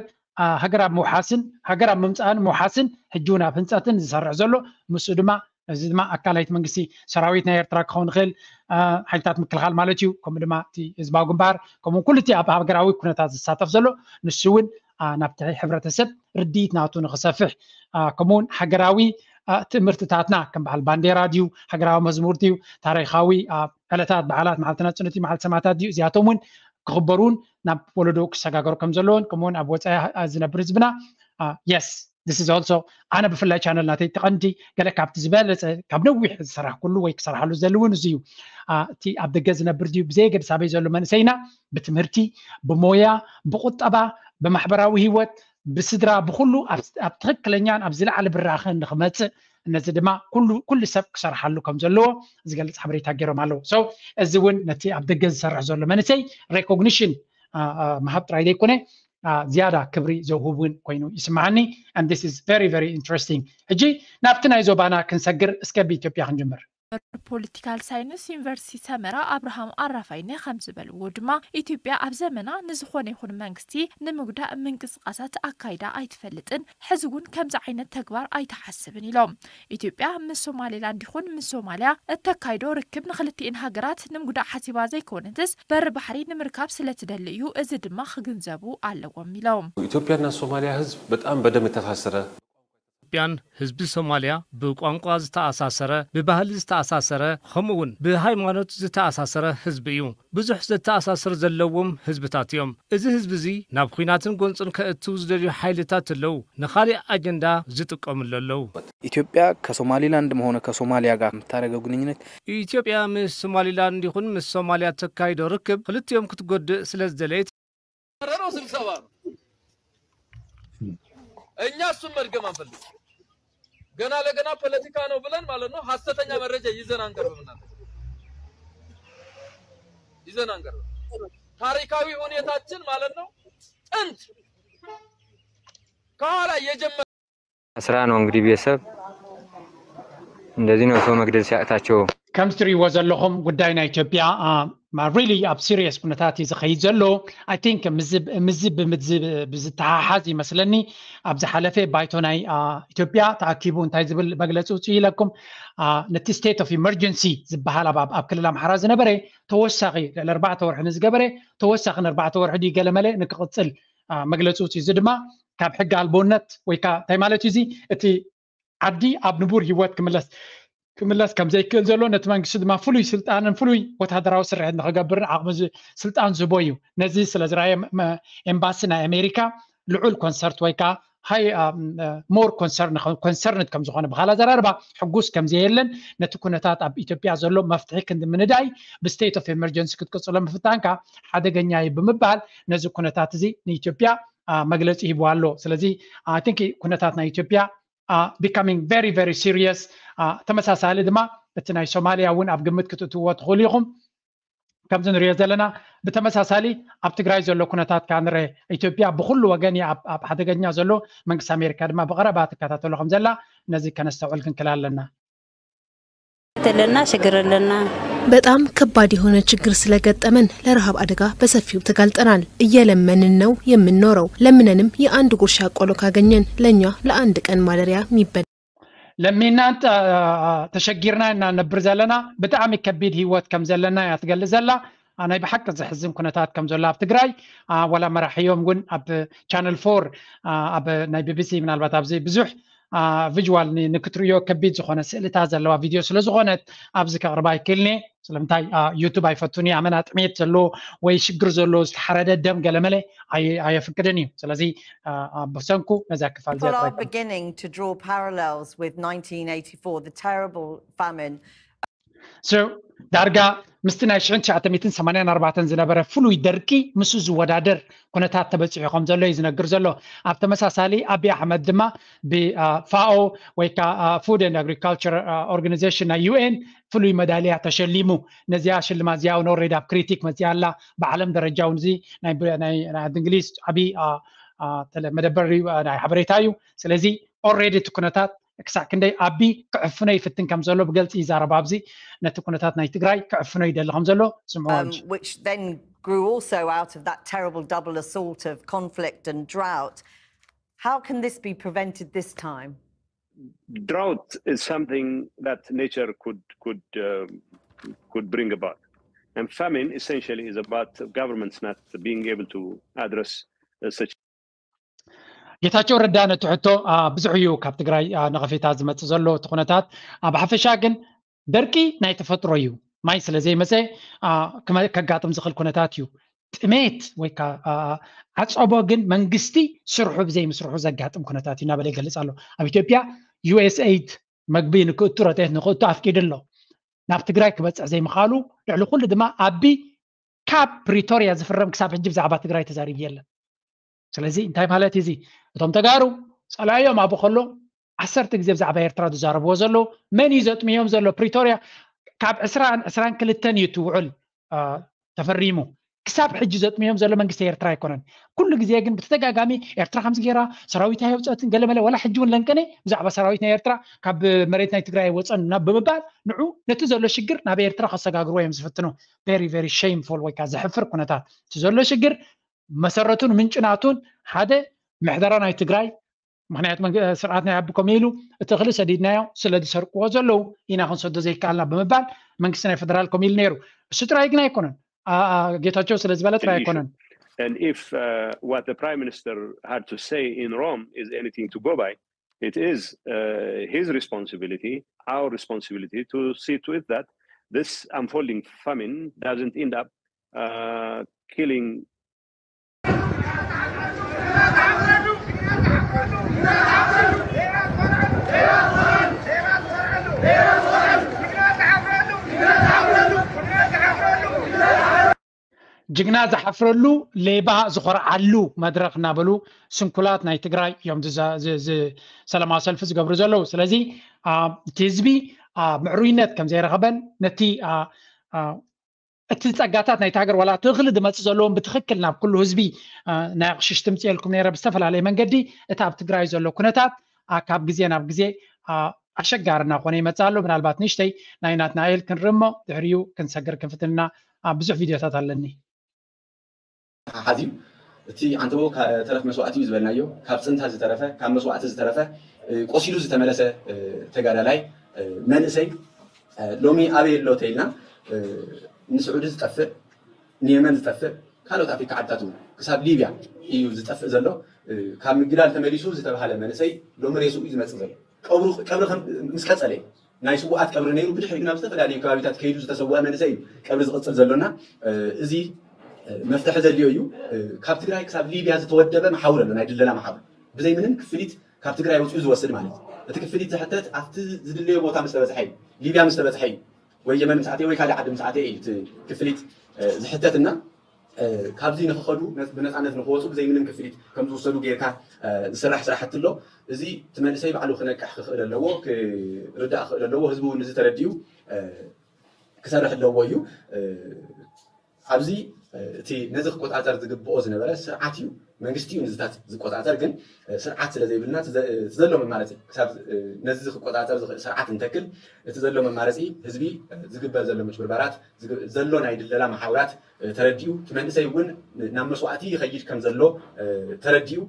ሃገር ኣብ ምውሓስን ሃገር ኣብ ምምፃእን ምውሓስን ሕጂ እውን ኣብ ህንፀትን ዝሰርሕ ዘሎ ምስኡ ድማ እዚ ድማ ኣካላይት መንግስቲ ሰራዊት ናይ ኤርትራ ክኸውን ይኽእል ሓይልታት ምክልኻል ማለት እዩ። ከምኡ ድማ እቲ ህዝባዊ ግንባር ከምኡ ኩሉ እቲ ኣብ ሃገራዊ ኩነታት ዝሳተፍ ዘሎ ንሱ እውን ናብቲ ሕብረተሰብ ርድኢት ናቱ ንክሰፍሕ ከምኡውን ሃገራዊ ትምህርትታትና ከም በዓል ባንዴራ ድዩ ሃገራዊ መዝሙር ድዩ ታሪካዊ ዕለታት በዓላት መዓልቲ ናፅነት መዓልቲ ሰማታት ድዩ እዚኣቶም እውን ክኽበሩን ናብ ወለዶ ክሰጋገሩ ከም ዘለዎን ከምኡውን ኣብ ወፃኢ ዝነብር ህዝብና yes this is also ኣነ ብፍላይ ቻነል ናተይ ተቐንዲ ገለ ካብቲ ዝበለፀ ካብ ነዊሕ ዝሰራሕኩሉ ወይ ክሰርሓሉ ዘልውን እዚ እዩ። እቲ ኣብ ደገ ዝነብር ድዩ ብዘየገድስ ኣበይ ዘሎ መንእሰይና ብትምህርቲ ብሞያ ብቁጠባ ብማሕበራዊ ህይወት ብስድራ ብኩሉ ኣብ ትክክለኛን ኣብ ዝለዓለ ብራኸ ንክመፅእ ነዚ ድማ ኩሉ ሰብ ክሰርሓሉ ከም ዘለዎ ዝገልፅ ሓበሬታ ገይሮም ኣለዉ። So እዚ እውን ነቲ ኣብ ደገ ዝሰርሕ ዘሎ መንእሰይ recognition ምሃብ ጥራይ ዘይኮነ ዝያዳ ክብሪ ዘውህብ እውን ኮይኑ ይስምዓኒ። And this is very very interesting። ሕጂ ናብቲ ናይ ዞባና ክንሰግር እስከ ብኢትዮጵያ ክንጅምር። ፖለቲካል ሳይንስ ዩኒቨርሲቲ ሰመራ ኣብርሃም ኣራፋይነ ከም ዝበልዎ ድማ ኢትዮጵያ ኣብ ዘመና ንዝኾነ ይኹን መንግስቲ ንምጉዳእ ምንቅስቃሳት ኣካይዳ ኣይትፈልጥን፣ ሕዚ እውን ከምዚ ዓይነት ተግባር ኣይትሓስብን ኢሎም። ኢትዮጵያ ምስ ሶማሌላንድ ይኹን ምስ ሶማሊያ እተካይዶ ርክብ ንክልቲኤን ሃገራት ንምጉዳእ ሓሲባ ዘይኮነትስ በሪ ባሕሪ ንምርካብ ስለትደሊ እዩ፣ እዚ ድማ ክግንዘቡ ኣለዎም ኢሎም። ኢትዮጵያና ሶማሊያ ህዝብ በጣም በደም የተሳሰረ ኢትዮጵያን ህዝቢ ሶማሊያ ብቋንቋ ዝተኣሳሰረ፣ ብባህሊ ዝተኣሳሰረ፣ ከምኡ እውን ብሃይማኖት ዝተኣሳሰረ ህዝቢ እዩ። ብዙሕ ዘተኣሳስር ዘለዎም ህዝብታት እዮም። እዚ ህዝቢ እዚ ናብ ኹናትን ጎንፅን ከእትው ዝደልዩ ሓይልታት ኣለዉ፣ ንኻሊእ ኣጀንዳ ዝጥቀምሉ ኣለዉ። ኢትዮጵያ ከሶማሊላንድም ሆነ ከሶማሊያ ጋር የምታደርገው ግንኙነት ኢትዮጵያ ምስ ሶማሊላንድ ይኹን ምስ ሶማሊያ ተካይዶ ርክብ ክልቲኦም ክትጎድእ ስለ ዝደለየት ረረው ስብሰባ ነው። እኛ እሱን መድገም አንፈልግም። ገና ለገና ፖለቲካ ነው ብለን ማለት ነው ሐሰተኛ መረጃ ይዘን አንቀርብም። እናንተ ይዘን አንቀርብም። ታሪካዊ ሁኔታችን ማለት ነው ጥንት ከኋላ የጀመረ ስራ ነው እንግዲህ ቤተሰብ እንደዚህ ነው ሰው መግደል ሲያቅታቸው ከም ትሪእዎ ዘለኹም ጉዳይ ናይ ኢትዮጵያ really ኣብ serious ኩነታት እዩ ዝኸይድ ዘሎ። I think ምዚ ብምዚ ብዝተሓሓዝ ይመስለኒ ኣብ ዝሓለፈ ባይቶ ናይ ኢትዮጵያ ተኣኪቡ እንታይ ዝብል መግለፂ ውፅኡ ኢለኩም ነቲ state of emergency ዝበሃል ኣብ ክልል ኣምሓራ ዝነበረ ተወሳኺ ልዕሊ ኣርባዕተ ወርሒ ንዝገበረ ተወሳኺ ንኣርባዕተ ወርሒ ድዩ ገለመለ ንክቕፅል መግለፂ ውፅኡ። እዚ ድማ ካብ ሕጊ ኣልቦነት ወይ ከዓ እንታይ ማለት እዩ እዚ እቲ ዓዲ ኣብ ንቡር ህይወት ክምለስ ክምለስ ከም ዘይክእል ዘሎ ነቲ መንግስቲ ድማ ፍሉይ ስልጣንን ፍሉይ ወታደራዊ ስርሕት ንክገብርን ዓቕሚ ስልጣን ዝህቦ እዩ። ነዚ ስለ ዝረኣየ ኤምባሲ ናይ ኣሜሪካ ልዑል ኮንሰርት ወይ ከዓ ሃይ ሞር ኮንሰርንድ ከም ዝኾነ ብካል ኣዘራርባ ሕጉስ ከም ዘየለን ነቲ ኩነታት ኣብ ኢትዮጵያ ዘሎ መፍትሒ ክንዲ ምንዳይ ብ state of emergency ክትቅፅሎ ምፍታንካ ሓደገኛ እዩ ብምባል ነዚ ኩነታት እዚ ንኢትዮጵያ መግለፂ ሂቡ ኣሎ። ስለዚ I think ኩነታት ናይ ኢትዮጵያ becoming very very serious። ተመሳሳሊ ድማ እቲ ናይ ሶማሊያ እውን ኣብ ግምት ክትእትዎ ትኽእሉ ኢኹም። ከምዚ ንሪኦ ዘለና ብተመሳሳሊ ኣብ ትግራይ ዘሎ ኩነታት ከዓ ንርአ። ኢትዮጵያ ብኩሉ ወገን እያ ኣብ ሓደገኛ ዘሎ። መንግስቲ ኣሜሪካ ድማ ብቐረባ ትከታተሎ ከም ዘላ ነዚ ከነስተውዕል ክንክል ኣለና። ለና ችግር ለና በጣም ከባድ የሆነ ችግር ስለገጠመን ለረሃብ አደጋ በሰፊው ተጋልጠናል። እየለመንን ነው የምንኖረው። ለምነንም የአንድ ጉርሻ ቆሎ ካገኘን ለኛ ለአንድ ቀን ማደሪያ የሚበላ ለሚናን ተሸጊርና ኢና ነብር ዘለና። ብጣዕሚ ከቢድ ህይወት ከም ዘለና እያ ትገልጽ ዘላ። ናይ ብሓቂ ዘሕዝን ኩነታት ከም ዘሎ ኣብ ትግራይ ወላ መራሕዮም እውን ኣብ ቻነል ፎር ኣብ ናይ ቢቢሲ ምናልባት ኣብዚ ብዙሕ ቪዥዋል ንክትርእዮ ከቢድ ዝኾነ ስእልታት ዘለዋ ቪድዮ ስለ ዝኾነት ኣብዚ ከቕርባ ኣይክእልኒ። ስለምንታይ ዩቱብ ኣይፈቱን እዩ። ኣመና ጥሜት ዘለዎ ወይ ሽግር ዘለዎ ዝተሓረደ ደም ገለመለ ኣየፍቅድን እዩ። ስለዚ ብሰንኩ ነዛ ክፋል እዚኣ ጥራይ beginning to draw parallels with nineteen eighty-four, the terrible famine. So ዳርጋ ምስቲ ናይ ሽሕን ትሽዓተ ሚእትን ሰማንያን ኣርባዕተን ዝነበረ ፍሉይ ደርቂ ምስ ዝወዳደር ኩነታት ተበፂሑ ከም ዘሎ እዩ ዝነግር ዘሎ። ኣብ ተመሳሳሊ ኣቢ ኣሕመድ ድማ ብፋኦ ወይ ከዓ Food and Agriculture Organization ናይ ዩ ኤን ፍሉይ መዳልያ ተሸሊሙ። ነዚኣ ሽልማት እዚኣ እውን ኦሬዲ ኣብ ክሪቲክ መፂኣ ኣላ። ብዓለም ደረጃ እውን እዚ ናይ ናይ ናይ እንግሊዝ ዓብዪ መደበር ናይ ሓበሬታ እዩ። ስለዚ ኦሬዲ እቲ ኩነታት ክሳዕ ክንደይ ኣቢ ክዕፍኖ ይፍትን ከም ዘሎ ብገልፂ ይዛረብ። ኣብዚ ነቲ ኩነታት ናይ ትግራይ ክዕፍኖ ይደሊ ከም ዘሎ ስምዑ። um, which then grew also out of that terrible double assault of conflict and drought. How can this be prevented this time? Drought is something that nature could could um, could bring about, and famine essentially is about governments not being able to address uh, such ጌታቸው ረዳ ነቲ ሕቶ ብዙሕ እዩ ካብ ትግራይ ነቐፌታ ዝመፅእ ዘሎ እቲ ኩነታት። ኣብ ሓፈሻ ግን ደርቂ ናይ ተፈጥሮ እዩ። ማይ ስለ ዘይመፀ ከጋጥም ዝኽእል ኩነታት እዩ። ጥሜት ወይ ከዓ ዓፀቦ ግን መንግስቲ ስርሑ ብዘይምስርሑ ዘጋጥም ኩነታት እዩ እናበለ ይገልፅ ኣሎ። ኣብ ኢትዮጵያ ዩ ኤስ ኤይድ መግቢ ንክእቱ ረድኤት ንክእቱ ኣፍቂዱ ኣሎ። ናብ ትግራይ ክበፅሕ ዘይምኽኣሉ ልዕሊ ኩሉ ድማ ኣቢ ካብ ፕሪቶርያ ዝፍረም ክሳብ ሕጂ ብዛዕባ ትግራይ ተዛሪቡ የለን። ስለዚ እንታይ ማለት እዚ? እቶም ተጋሩ ፀላእዮም ኣብኡ ከሎ ዓሰርተ ግዜ ብዛዕባ ኤርትራ ዝዛረብዎ ዘለዉ መን እዩ ዘጥምዮም ዘሎ? ፕሪቶርያ ካብ ዕስራን ዕስራን ክልተን እዩ እቲ ውዕል ተፈሪሙ። ክሳብ ሕጂ ዘጥምዮም ዘሎ መንግስቲ ኤርትራ ኣይኮነን። ኩሉ ግዜ ግን ብተደጋጋሚ ኤርትራ ከምዚ ገይራ ሰራዊታ የውፀትን ገለመለ ወላ ሕጂ እውን ለንቀነ ብዛዕባ ሰራዊት ናይ ኤርትራ ካብ መሬት ናይ ትግራይ ኣይወፀን ናብ ብምባል ንዑ ነቲ ዘሎ ሽግር ናብ ኤርትራ ከሰጋግርዎ እዮም ዝፍትኑ። Very very shameful ወይ ከዓ ዘሕፍር ኩነታት እቲ ዘሎ ሽግር መሰረቱን ምንጭናቱን ሓደ ምሕደራ ናይ ትግራይ ምክንያቱ ስርዓት ናይ ኣቢ ኮሚሉ እቲ እኽሊ ሰዲድናዮ ስለ ዝሰርቅዎ ዘለዉ ኢና ክንሰዶ ዘይከኣልና ብምባል መንግስቲ ናይ ፌደራል ኮሚሉ ነይሩ። እሱ ጥራይ ግን ኣይኮነን። ጌታቸው ስለ ዝበለ ጥራይ ኣይኮነን። And if uh, what the prime minister had to say in Rome is anything to go by, it is uh, his responsibility, our responsibility to see to it that this unfolding famine doesn't end up uh, killing ጅግና ዝሓፍረሉ ሌባ ዝኾርዓሉ መድረኽ እናበሉ ስንኩላት ናይ ትግራይ እዮም ሰላማዊ ሰልፊ ዝገብሩ ዘለዉ። ስለዚ እቲ ህዝቢ ምዕሩይነት ከም ዘይረኸበን ነቲ እቲ ፀጋታት ናይቲ ሃገር ዋላ እቲ እኽሊ ዝመፅእ ዘለዎም ብትኽክል ናብ ኩሉ ህዝቢ ናይ ኣቕሽሽ ትምፅኤልኩም ነይረ ብዝተፈላለየ መንገዲ እቲ ኣብ ትግራይ ዘሎ ኩነታት ካብ ግዜ ናብ ግዜ ኣሸጋሪ እናኾነ ይመፅእ ኣሎ። ምናልባት ንእሽተይ ናይ ናትናኤል ክንርኢ እሞ ድሕሪኡ ክንሰግር ክንፍትንና ብዙሕ ቪድዮታት ኣለኒ። ሓዚዩ እቲ ኣንተቦ ተረፍ መስዋእቲ እዩ ዝበልናዮ ካብ ፅንታ ዝተረፈ ካብ መስዋእቲ ዝተረፈ ቆሲሉ ዝተመለሰ ተጋዳላይ መንእሰይ ሎሚ ኣበይ ኣሎ ተይልና ንስዑዲ ዝጠፍእ ንየመን ዝጠፍእ ካልኦት ኣፍሪካ ዓድታት እውን ክሳብ ሊብያ እዩ ዝጠፍእ ዘሎ። ካብ ምግዳል ተመሊሱ ዝተባሃለ መንእሰይ ሎሚ ሬስኡ እዩ ዝመፅእ ዘሎ። ቀብሪ ምስ ቀፀለ እዩ ናይ ስውኣት ቀብሪ ነይሩ ብድሕሪ ናብ ዝተፈላለዩ ከባቢታት ከይዱ ዝተሰወአ መንእሰይ እዩ ቀብሪ ዝቕፅል ዘሎና። እዚ መፍትሒ ዘድልዮ እዩ። ካብ ትግራይ ክሳብ ሊብያ ዝተወደበ መሓውር ኣሎ ናይ ድለላ መሓውር ብዘይ ምንም ክፍሊት ካብ ትግራይ ወፂኡ ዝወስድ ማለት እዩ። እቲ ክፍሊት ዝሕተት ኣብቲ ዝድለዮ ቦታ ምስ ተበፅሐ እዩ ሊብያ ምስ ተበፅሐ እዩ ወይ የመን ምስ ኣተየ ወይ ካልእ ዓዲ ምስ ኣተየ እዩ እቲ ክፍሊት ዝሕተትና ካብዚ ንክኸዱ ብነፃነት ንክወፁ ብዘይ ምንም ክፍሊት ከም ዝውሰዱ ጌርካ ዝስራሕ ስራሕቲ ኣሎ። እዚ እቲ መንእሰይ ባዕሉ ክነቅሕ ክኽእል ኣለዎ፣ ክርዳእ ክኽእል ኣለዎ። ህዝቢ እውን እዚ ተረዲኡ ክሰርሕ ኣለዎ እዩ። ኣብዚ እቲ ነዚ ክቆፃፀር ዝግብኦ ዝነበረ ስርዓት እዩ፣ መንግስቲ እዩ ንዝታት ዝቆፃፀር። ግን ስርዓት ስለ ዘይብልና ዘሎ መማረፂ ክሳብ ነዚ ክቆፃፀር ዝኽእል ስርዓት እንተክል እቲ ዘሎ መማረፂ ህዝቢ ዝግበር ዘሎ ምጭብርባራት ዘሎ ናይ ድለላ መሓውራት ተረዲኡ እቲ መንእሰይ እውን ናብ መስዋእቲ ይኸይድ ከም ዘሎ ተረዲኡ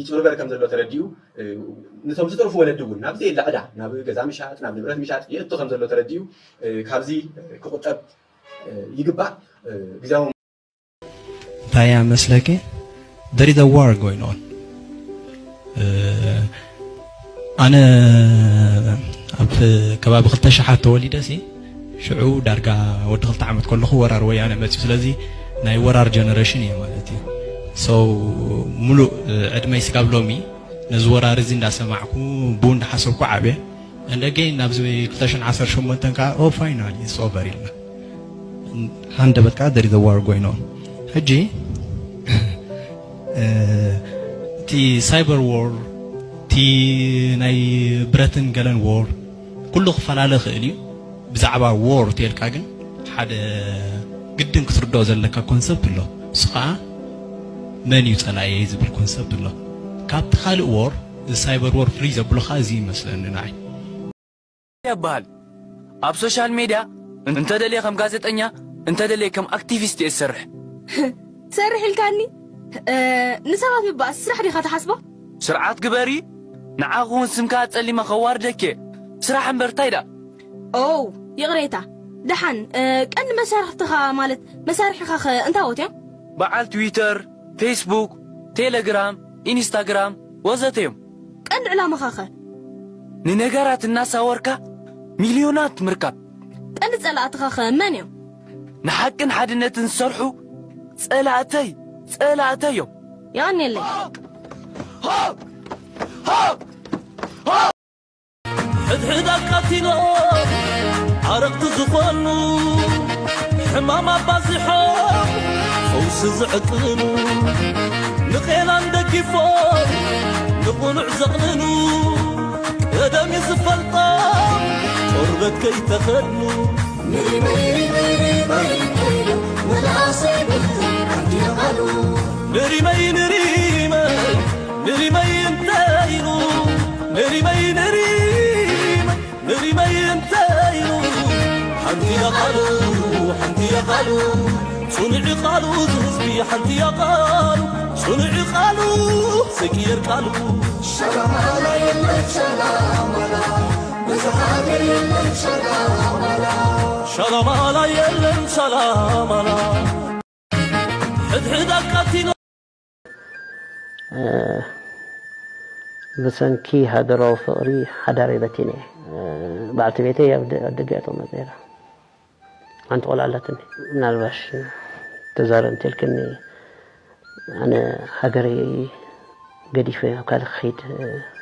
ይጭብርበር ከም ዘሎ ተረዲኡ ነቶም ዝጠርፉ ወለዲ እውን ናብ ዘየለ ዕዳ ናብ ገዛ ምሻጥ ናብ ንብረት ምሻጥ የእቱ ከም ዘሎ ተረዲኡ ካብዚ ክቁጠብ ይግባእ። ግዜያዊ እንታይ እያ መስለኪ? There is a war going on። ኣነ ኣብ ከባቢ ክልተ ሽሓት ተወሊደ ሲ ሽዑ ዳርጋ ወዲ ክልተ ዓመት ከለኹ ወራር ወያነ መፅዩ። ስለዚ ናይ ወራር ጀነሬሽን እየ ማለት እዩ። So ሙሉእ ዕድመይ ስጋብ ሎሚ ነዚ ወራር እዚ እንዳሰማዕኩ ብኡ እንዳሓሰብኩ ዓብየ። And again ናብዚ ክልተ ሽሕን ዓሰርተ ሸሞንተን ከዓ oh finally it's over ኢልና። ሃንደበት ከዓ there is a war going on። ሕጂ እቲ cyber war፣ እቲ ናይ ብረትን ገለን war ኩሉ ክፈላለ ይኽእል እዩ። ብዛዕባ war ተልካ ግን ሓደ ግድን ክትርድኦ ዘለካ ኮንሰፕት ኣሎ። እሱ ከዓ መን እዩ ጸላእየይ ዝብል ኮንሰፕት ኣሎ። ካብቲ ካልእ war፣ እዚ cyber war ፍልይ ዘብሎ ከዓ እዚ ይመስለኒ ንዓይ። ይበሃል። ኣብ ሶሻል ሜድያ እንተደልየ ከም ጋዜጠኛ፣ እንተደልየ ከም ኣክቲቪስት እየ ዝሰርሕ። ትሰርሕ ኢልካኒ። ንሰባት ምባኣስ ስራሕ ዲኻ ትሓስቦ? ስርዓት ግበሪ። ንዓኹ እውን ስምካ ኣጸሊመ ከዋርደኪ። ስራሕ እምበር እንታይ ደኣ? ኦው፣ ይቕሬታ። ደሓን፣ ቀንዲ መሳርሕትኻ ማለት መሳርሒኻኸ እንታዎት እዮም? በዓል ትዊተር፣ ፌስቡክ፣ ቴለግራም፣ ኢንስታግራም ወዘተ እዮም። ቀንዲ ዕላማኻኸ? ንነገራት እናሳወርካ ሚልዮናት ምርካብ። ቀንዲ ጸላእትኻኸ መን እዮም? ንሓቅን ሓድነትን ዝሰርሑ ጸላእተይ ጸላእተይ እዮም። የቐንየለይ። ሕድሕድ ኣቃቲሎም ዓረቕቲ ዝኾኑ ሕማም ኣባዚሖም ፈውሲ ዝዕቅኑ ንቄናን ደጊፎም ንቕኑዕ ዘቕንኑ ቀደም እዩ ዝፈልጦም ቆርበት ከይተኸድኑ ንሪመይ ንሪመይ ንሪመይ ንሪመይ እንተ ኢሉ ንሪመይ ንሪመይ ንሪመይ እንተ ኢሉ ሓንቲ እያ ቃሉ ሓንቲ እያ ቃሉ ጽኑዕ ቃሉ ዝህዝቢ ሓንቲ እያ ቃሉ ጽኑዕ ቃሉ ዘይቅየር ቃሉ ሸላማላ የለን ሸላማላ በዛ ሃገር የለን ሸላማላ ሸላማላ የለን ሸላማላ ሕድሕድ ኣቃቲሎ ብሰንኪ ሃገራዊ ፍቕሪ ሓዳረይ በቲነ እየ። በዓልቲ ቤተይ ኣብ ደገ እያ ተቐመጥ ነይራ። ሓንቲ ቆልዓ ኣላትኒ። ምናልባሽ ተዛረብ እንተልክኒ ኣነ ሃገረይ ገዲፈ ኣብ ካልእ ክኸይድ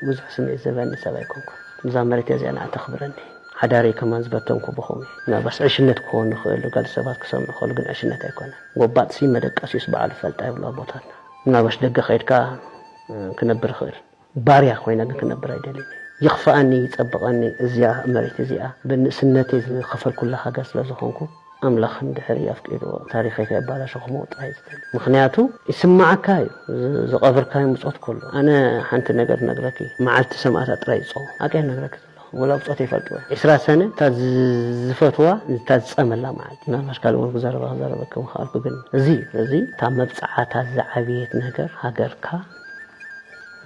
ብዙሕ ስምዒት ዝህበኒ ሰብ ኣይኮንኩን። እዛ መሬት እዚኣ ንዓ ተኽብረኒ። ሓዳረይ ከማን ዝበተንኩ ብኸምኡ እዩ። ምናልባሽ ዕሽነት ክኸውን ይኽእል፣ ገለ ሰባት ክሰምዑ ይኽእሉ፣ ግን ዕሽነት ኣይኮነን። ጎባጥሲ መደቀሲዩስ በዓሉ ይፈልጣ ይብሉ ኣቦታትና። ምናልባሽ ደገ ከይድካ ክነብር ይኽእል፣ ባርያ ኮይነ ግን ክነብር ኣይደልን። ይኽፍኣኒ ይጸብቐኒ እዚኣ መሬት እዚኣ ብንእስነተይ ዝኸፈልኩላ ሃገር ስለ ዝኾንኩ ኣምላኽ እንድሕር ኣፍቂድዎ ታሪኸይ ከየባላሸኹሞ ጥራይ ዝደሊ። ምኽንያቱ ይስምዓካ እዩ ዝቐብርካዮ ምጾት ከሎ። ኣነ ሓንቲ ነገር ነግረኪ፣ መዓልቲ ሰማእታት ጥራይ ይጸውም። ኣቀ ነግረኪ ዘለኹ ወላ ብጾት ይፈልጥዎ። ዕስራ ሰነ እታ ዝፈትዋ እታ ዝጸመላ መዓልቲ። ምናልባሽ ካልእ እውን ክዛረባ ክዛረበኪ ምኽኣልኩ ግን እዚ እዚ እታ መብጽዓታ ዝዓብየት ነገር ሃገርካ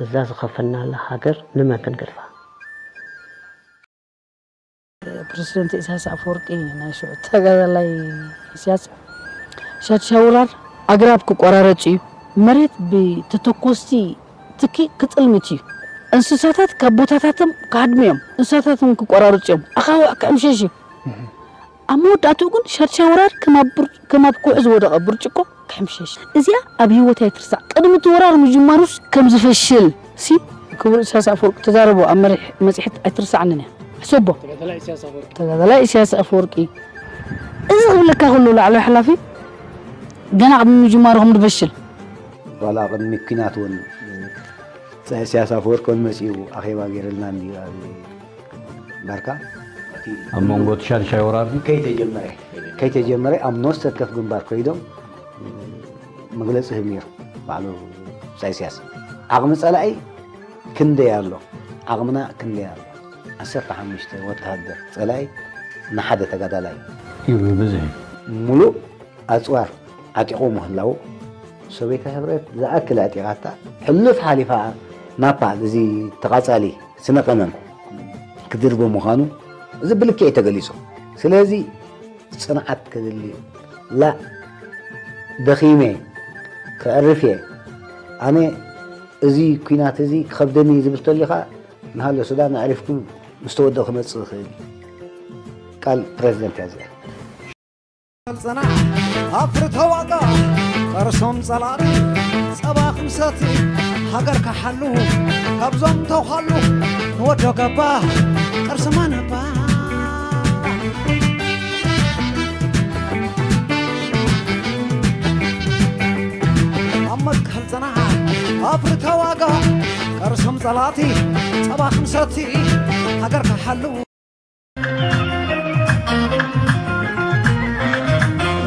እዛ ዝኸፈልናላ ሃገር ንመን ክንገድፋ? ፕረሲደንት ኢሳያስ ኣፈወርቂ ናይ ሽዑ ተጋዳላይ ኢሳያስ ሻድሻይ ወራር ኣግራብ ክቆራረጽ እዩ፣ መሬት ብተተኮስቲ ትኪ ክጥልምት እዩ፣ እንስሳታት ካብ ቦታታቶም ክሃድሙ እዮም፣ እንስሳታት እውን ክቆራረጹ እዮም፣ ኣኻውሕ ክሕምሸሽ እዩ። ኣብ መወዳእትኡ ግን ሻድሻይ ወራር ከም ኣብ ኩሒ ዝወደቐ ብርጭቆ ክሕምሸሽ። እዚኣ ኣብ ህይወት ኣይትርሳዕ። ቅድሚ እቲ ወራር ምጅማሩስ ከም ዝፈሽል ሲ ክቡር ኢሳያስ ኣፈወርቂ ተዛረቦ ኣብ መሪሕ መጽሔት ኣይትርሳዕንን እያ። ሕሰቦ። ተጋዳላይ ኢሳያስ ኣፈወርቂ። እዚ ክብለካ ከሎ ላዕለዋይ ሓላፊ ገና ቅድሚ ምጅማሩ ከም ዝፈሽል። ዋላ ቅድሚ ኲናት እውን ኢሳያስ ኣፈወርቂ እውን መጺኡ ኣኼባ ገይርልና እንድዩ ኣብ ባርካ። ኣብ መንጎ እቲ ሻድሻይ ወራር ከይተጀመረ ከይተጀመረ ኣብ ነፍሲ ወከፍ ግንባር ከይዶም መግለፂ ህብ ነይሩ ባዕሉ ኢሳያስ። ዓቕሚ ፀላኢ ክንደይ ኣሎ፣ ዓቕምና ክንደይ ኣሎ። ዓሰርተ ሓሙሽተ ወተሃደር ፀላኢ ንሓደ ተጋዳላይ እዩ። ብብዝሒ ሙሉእ ኣፅዋር ዓጢቑ ምህላው ሶቬት ሕብረት ዝኣክል ኣዕጢቓታ ሕሉፍ ሓሊፋ ናፓል እዚ ተቓፃሊ ስነ ቀመም ክድርቦ ምዃኑ እዚ ብልክዕ እዩ ተገሊፁ። ስለዚ ፅንዓት ከድሊ ላ ደኺመ ከዕርፍ እየ ኣነ እዚ ኲናት እዚ ክኸብደኒ እዩ ዝብል ተሊኻ ንሃሎ ሱዳን ኣዕሪፍኩም ምስ ተወደእ ክመፅእ ይኽእል እዩ። ቃል ፕረዚደንት እያ እዚኣ። ጸናሕ ኣፍሪ ተዋጋ ቀርሶም ጸላእቲ ጸባ ክንሰቲ ሃገር ካሓሉ ካብዞም ተውኻሉ ንወዶ ገባ ቅርስማ ነባ ኣብ መትከል ጽንዓት ኣፍሪ ተዋጋ ቅርስም ጸላቲ ጸባ ክንሰቲ ሃገር ክሓልው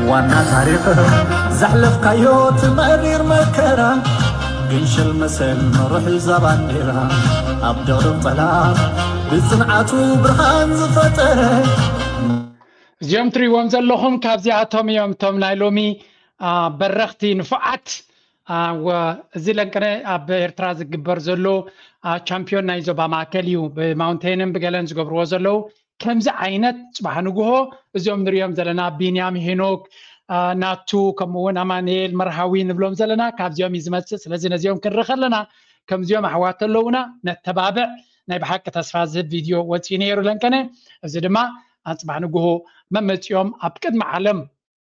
ዋና ታሪኽ ዘሕለፍካዮ ትመሪር መከራ ግንሽል መሰል መርሕ እዛ ባንዴራ ኣብ ደቕደቕ ጠላት ብጽንዓቱ ብርሃን ዝፈጠረ እዚኦም ትሪእዎም ዘለኹም ካብዚኣቶም እዮም እቶም ናይ ሎሚ በረኽቲ ንፉዓት። እዚ ለንቅነ ኣብ ኤርትራ ዝግበር ዘሎ ቻምፒዮን ናይ ዞባ ማእከል እዩ። ብማውንቴንን ብገለን ዝገብርዎ ዘለዉ ከምዚ ዓይነት ጽባሕ ንግሆ እዚኦም ንሪኦም ዘለና ቢንያም ሄኖክ ናቱ ከምኡ እውን ኣማንኤል መርሃዊ ንብሎም ዘለና ካብዚኦም እዩ ዝመፅእ። ስለዚ ነዚኦም ክንርኢ ከለና ከምዚኦም ኣሕዋት ኣለውና ነተባብዕ። ናይ ብሓቂ ተስፋ ዝህብ ቪድዮ ወፂኡ ነይሩ ለንቀነ። እዚ ድማ ኣፅባሕ ንግሆ መመፂኦም ኣብ ቅድሚ ዓለም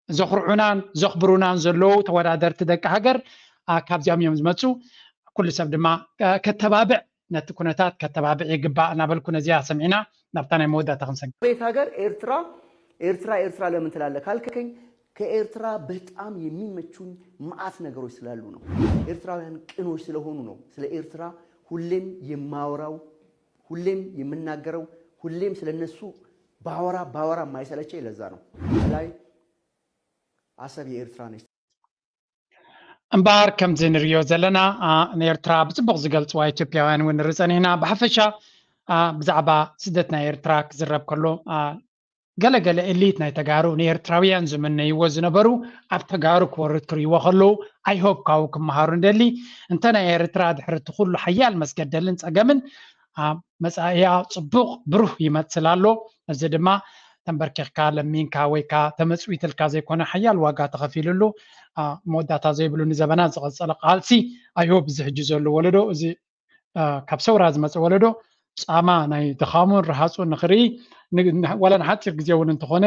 ዘኹርዑናን ዘኽብሩናን ዘለዉ ተወዳደርቲ ደቂ ሃገር ካብዚኦም እዮም ዝመፁ። ኩሉ ሰብ ድማ ከተባብዕ ነቲ ኩነታት ከተባብዕ ይግባእ እናበልኩ ነዚኣ ሰሚዕና ናብታ ናይ መወዳእታ ክንሰግር። ቤት ሀገር ኤርትራ ኤርትራ ኤርትራ ለምን ትላለህ ካልከኝ ከኤርትራ በጣም የሚመቹኝ መዓት ነገሮች ስላሉ ነው። ኤርትራውያን ቅኖች ስለሆኑ ነው። ስለ ኤርትራ ሁሌም የማወራው ሁሌም የምናገረው ሁሌም ስለነሱ ባወራ ባወራ የማይሰለቸኝ ለዛ ነው። ላይ አሰብ የኤርትራ ነች። እምበኣር ከምዚ ንርእዮ ዘለና ንኤርትራ ብጽቡቕ ዝገልጽዋ ኢትዮጵያውያን እውን ንርኢ ጸኒሕና። ብሓፈሻ ብዛዕባ ስደት ናይ ኤርትራ ክዝረብ ከሎ ገለገለ ኤሊት ናይ ተጋሩ ንኤርትራውያን ዝምነይዎ ዝነበሩ ኣብ ተጋሩ ክወርድ ክርእይዎ ከለዉ ኣይሆፕ ካብኡ ክመሃሩ ንደሊ። እንተ ናይ ኤርትራ ድሕሪ እቲ ኩሉ ሓያል መስገደልን ጸገምን መጻኢያ ጽቡቕ ብሩህ ይመስል ኣሎ። እዚ ድማ ተንበርኪኽካ ለሚንካ ወይ ከኣ ተመጽዊትልካ ዘይኮነ ሓያል ዋጋ ተኸፊሉሉ መወዳእታ ዘይብሉ ንዘበናት ዝቐጸለ ቃልሲ ኣይሆፕ እዚ ሕጂ ዘሎ ወለዶ እዚ ካብ ሰውራ ዝመጸ ወለዶ ጻማ ናይ ድኻሙን ረሃጹን ንኽርኢ ዋላ ንሓጺር ግዜ እውን እንተኾነ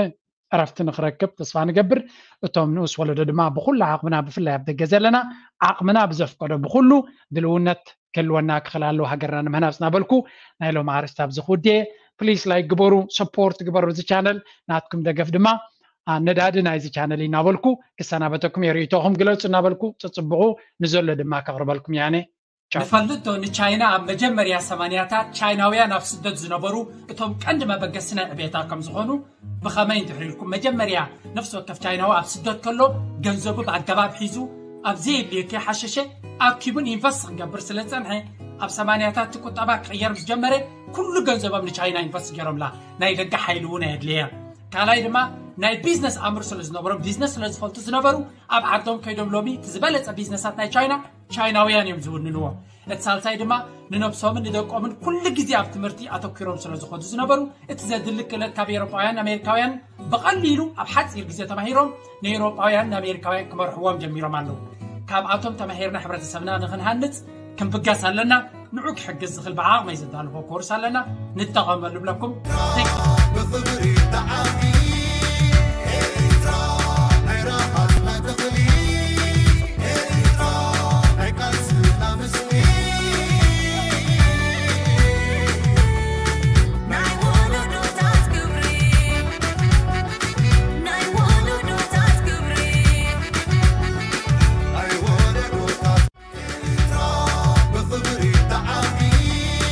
ዕረፍቲ ንኽረክብ ተስፋ ንገብር። እቶም ንኡስ ወለዶ ድማ ብኹሉ ዓቕምና ብፍላይ ኣብ ደገ ዘለና ዓቕምና ብዘፍቀዶ ብኹሉ ድልውነት ክህልወና ክኽእል ኣለዎ ሃገርና ንምህናፅ እናበልኩ ናይ ሎም ኣርስቲ ኣብዚ ክውድየ። ፕሊስ ላይክ ግበሩ፣ ሰፖርት ግበሩ እዚ ቻነል ናትኩም ደገፍ ድማ ነዳዲ ናይዚ ቻነል እናበልኩ ክሰናበተኩም እየ። ርእይቶኹም ግለፁ እናበልኩ ፅፅብቑ ንዘሎ ድማ ከቕርበልኩም እያነ። ንፈልጥ ዶ ንቻይና ኣብ መጀመርያ ሰማንያታት ቻይናውያን ኣብ ስደት ዝነበሩ እቶም ቀንዲ መበገሲ ናይ ዕቤታ ከም ዝኾኑ? ብኸመይ እንድሕር ኢልኩም መጀመርያ ነፍሲ ወከፍ ቻይናዊ ኣብ ስደት ከሎ ገንዘቡ ብኣገባብ ሒዙ ኣብ ዘየድልዮ ከይሓሸሸ ኣኪቡን ኢንቨስት ክገብር ስለ ዝጸንሐ ኣብ ሰማንያታት እቲ ቁጠባ ክቕየር ምስ ጀመረ ኩሉ ገንዘቦም ንቻይና ኢንቨስት ገይሮምላ። ናይ ደገ ሓይሊ እውን ኣየድለየ። ካልኣይ ድማ ናይ ቢዝነስ ኣምር ስለ ዝነበሮም ቢዝነስ ስለ ዝፈልጡ ዝነበሩ ኣብ ዓዶም ከይዶም ሎሚ እቲ ዝበለጸ ቢዝነሳት ናይ ቻይና ቻይናውያን እዮም ዝውንንዎ። እቲ ሳልሳይ ድማ ንነብሶምን ንደቆምን ኩሉ ግዜ ኣብ ትምህርቲ ኣተኲሮም ስለ ዝኾዱ ዝነበሩ እቲ ዘድሊ ክእለት ካብ ኤውሮጳውያን ኣሜሪካውያን ብቐሊሉ ኣብ ሓፂር ግዜ ተማሂሮም ንኤውሮጳውያን ንኣሜሪካውያን ክመርሕዎም ጀሚሮም ኣለዉ። ካብኣቶም ተማሂርና ሕብረተሰብና ንኽንሃንፅ ክንብገስ ኣለና። ንዑ ክሕግዝ ዝኽእል ብዓቕመይ ዘዳልዎ ኮርስ ኣለና ንጠቐመሉ ብለኩም። Thank you።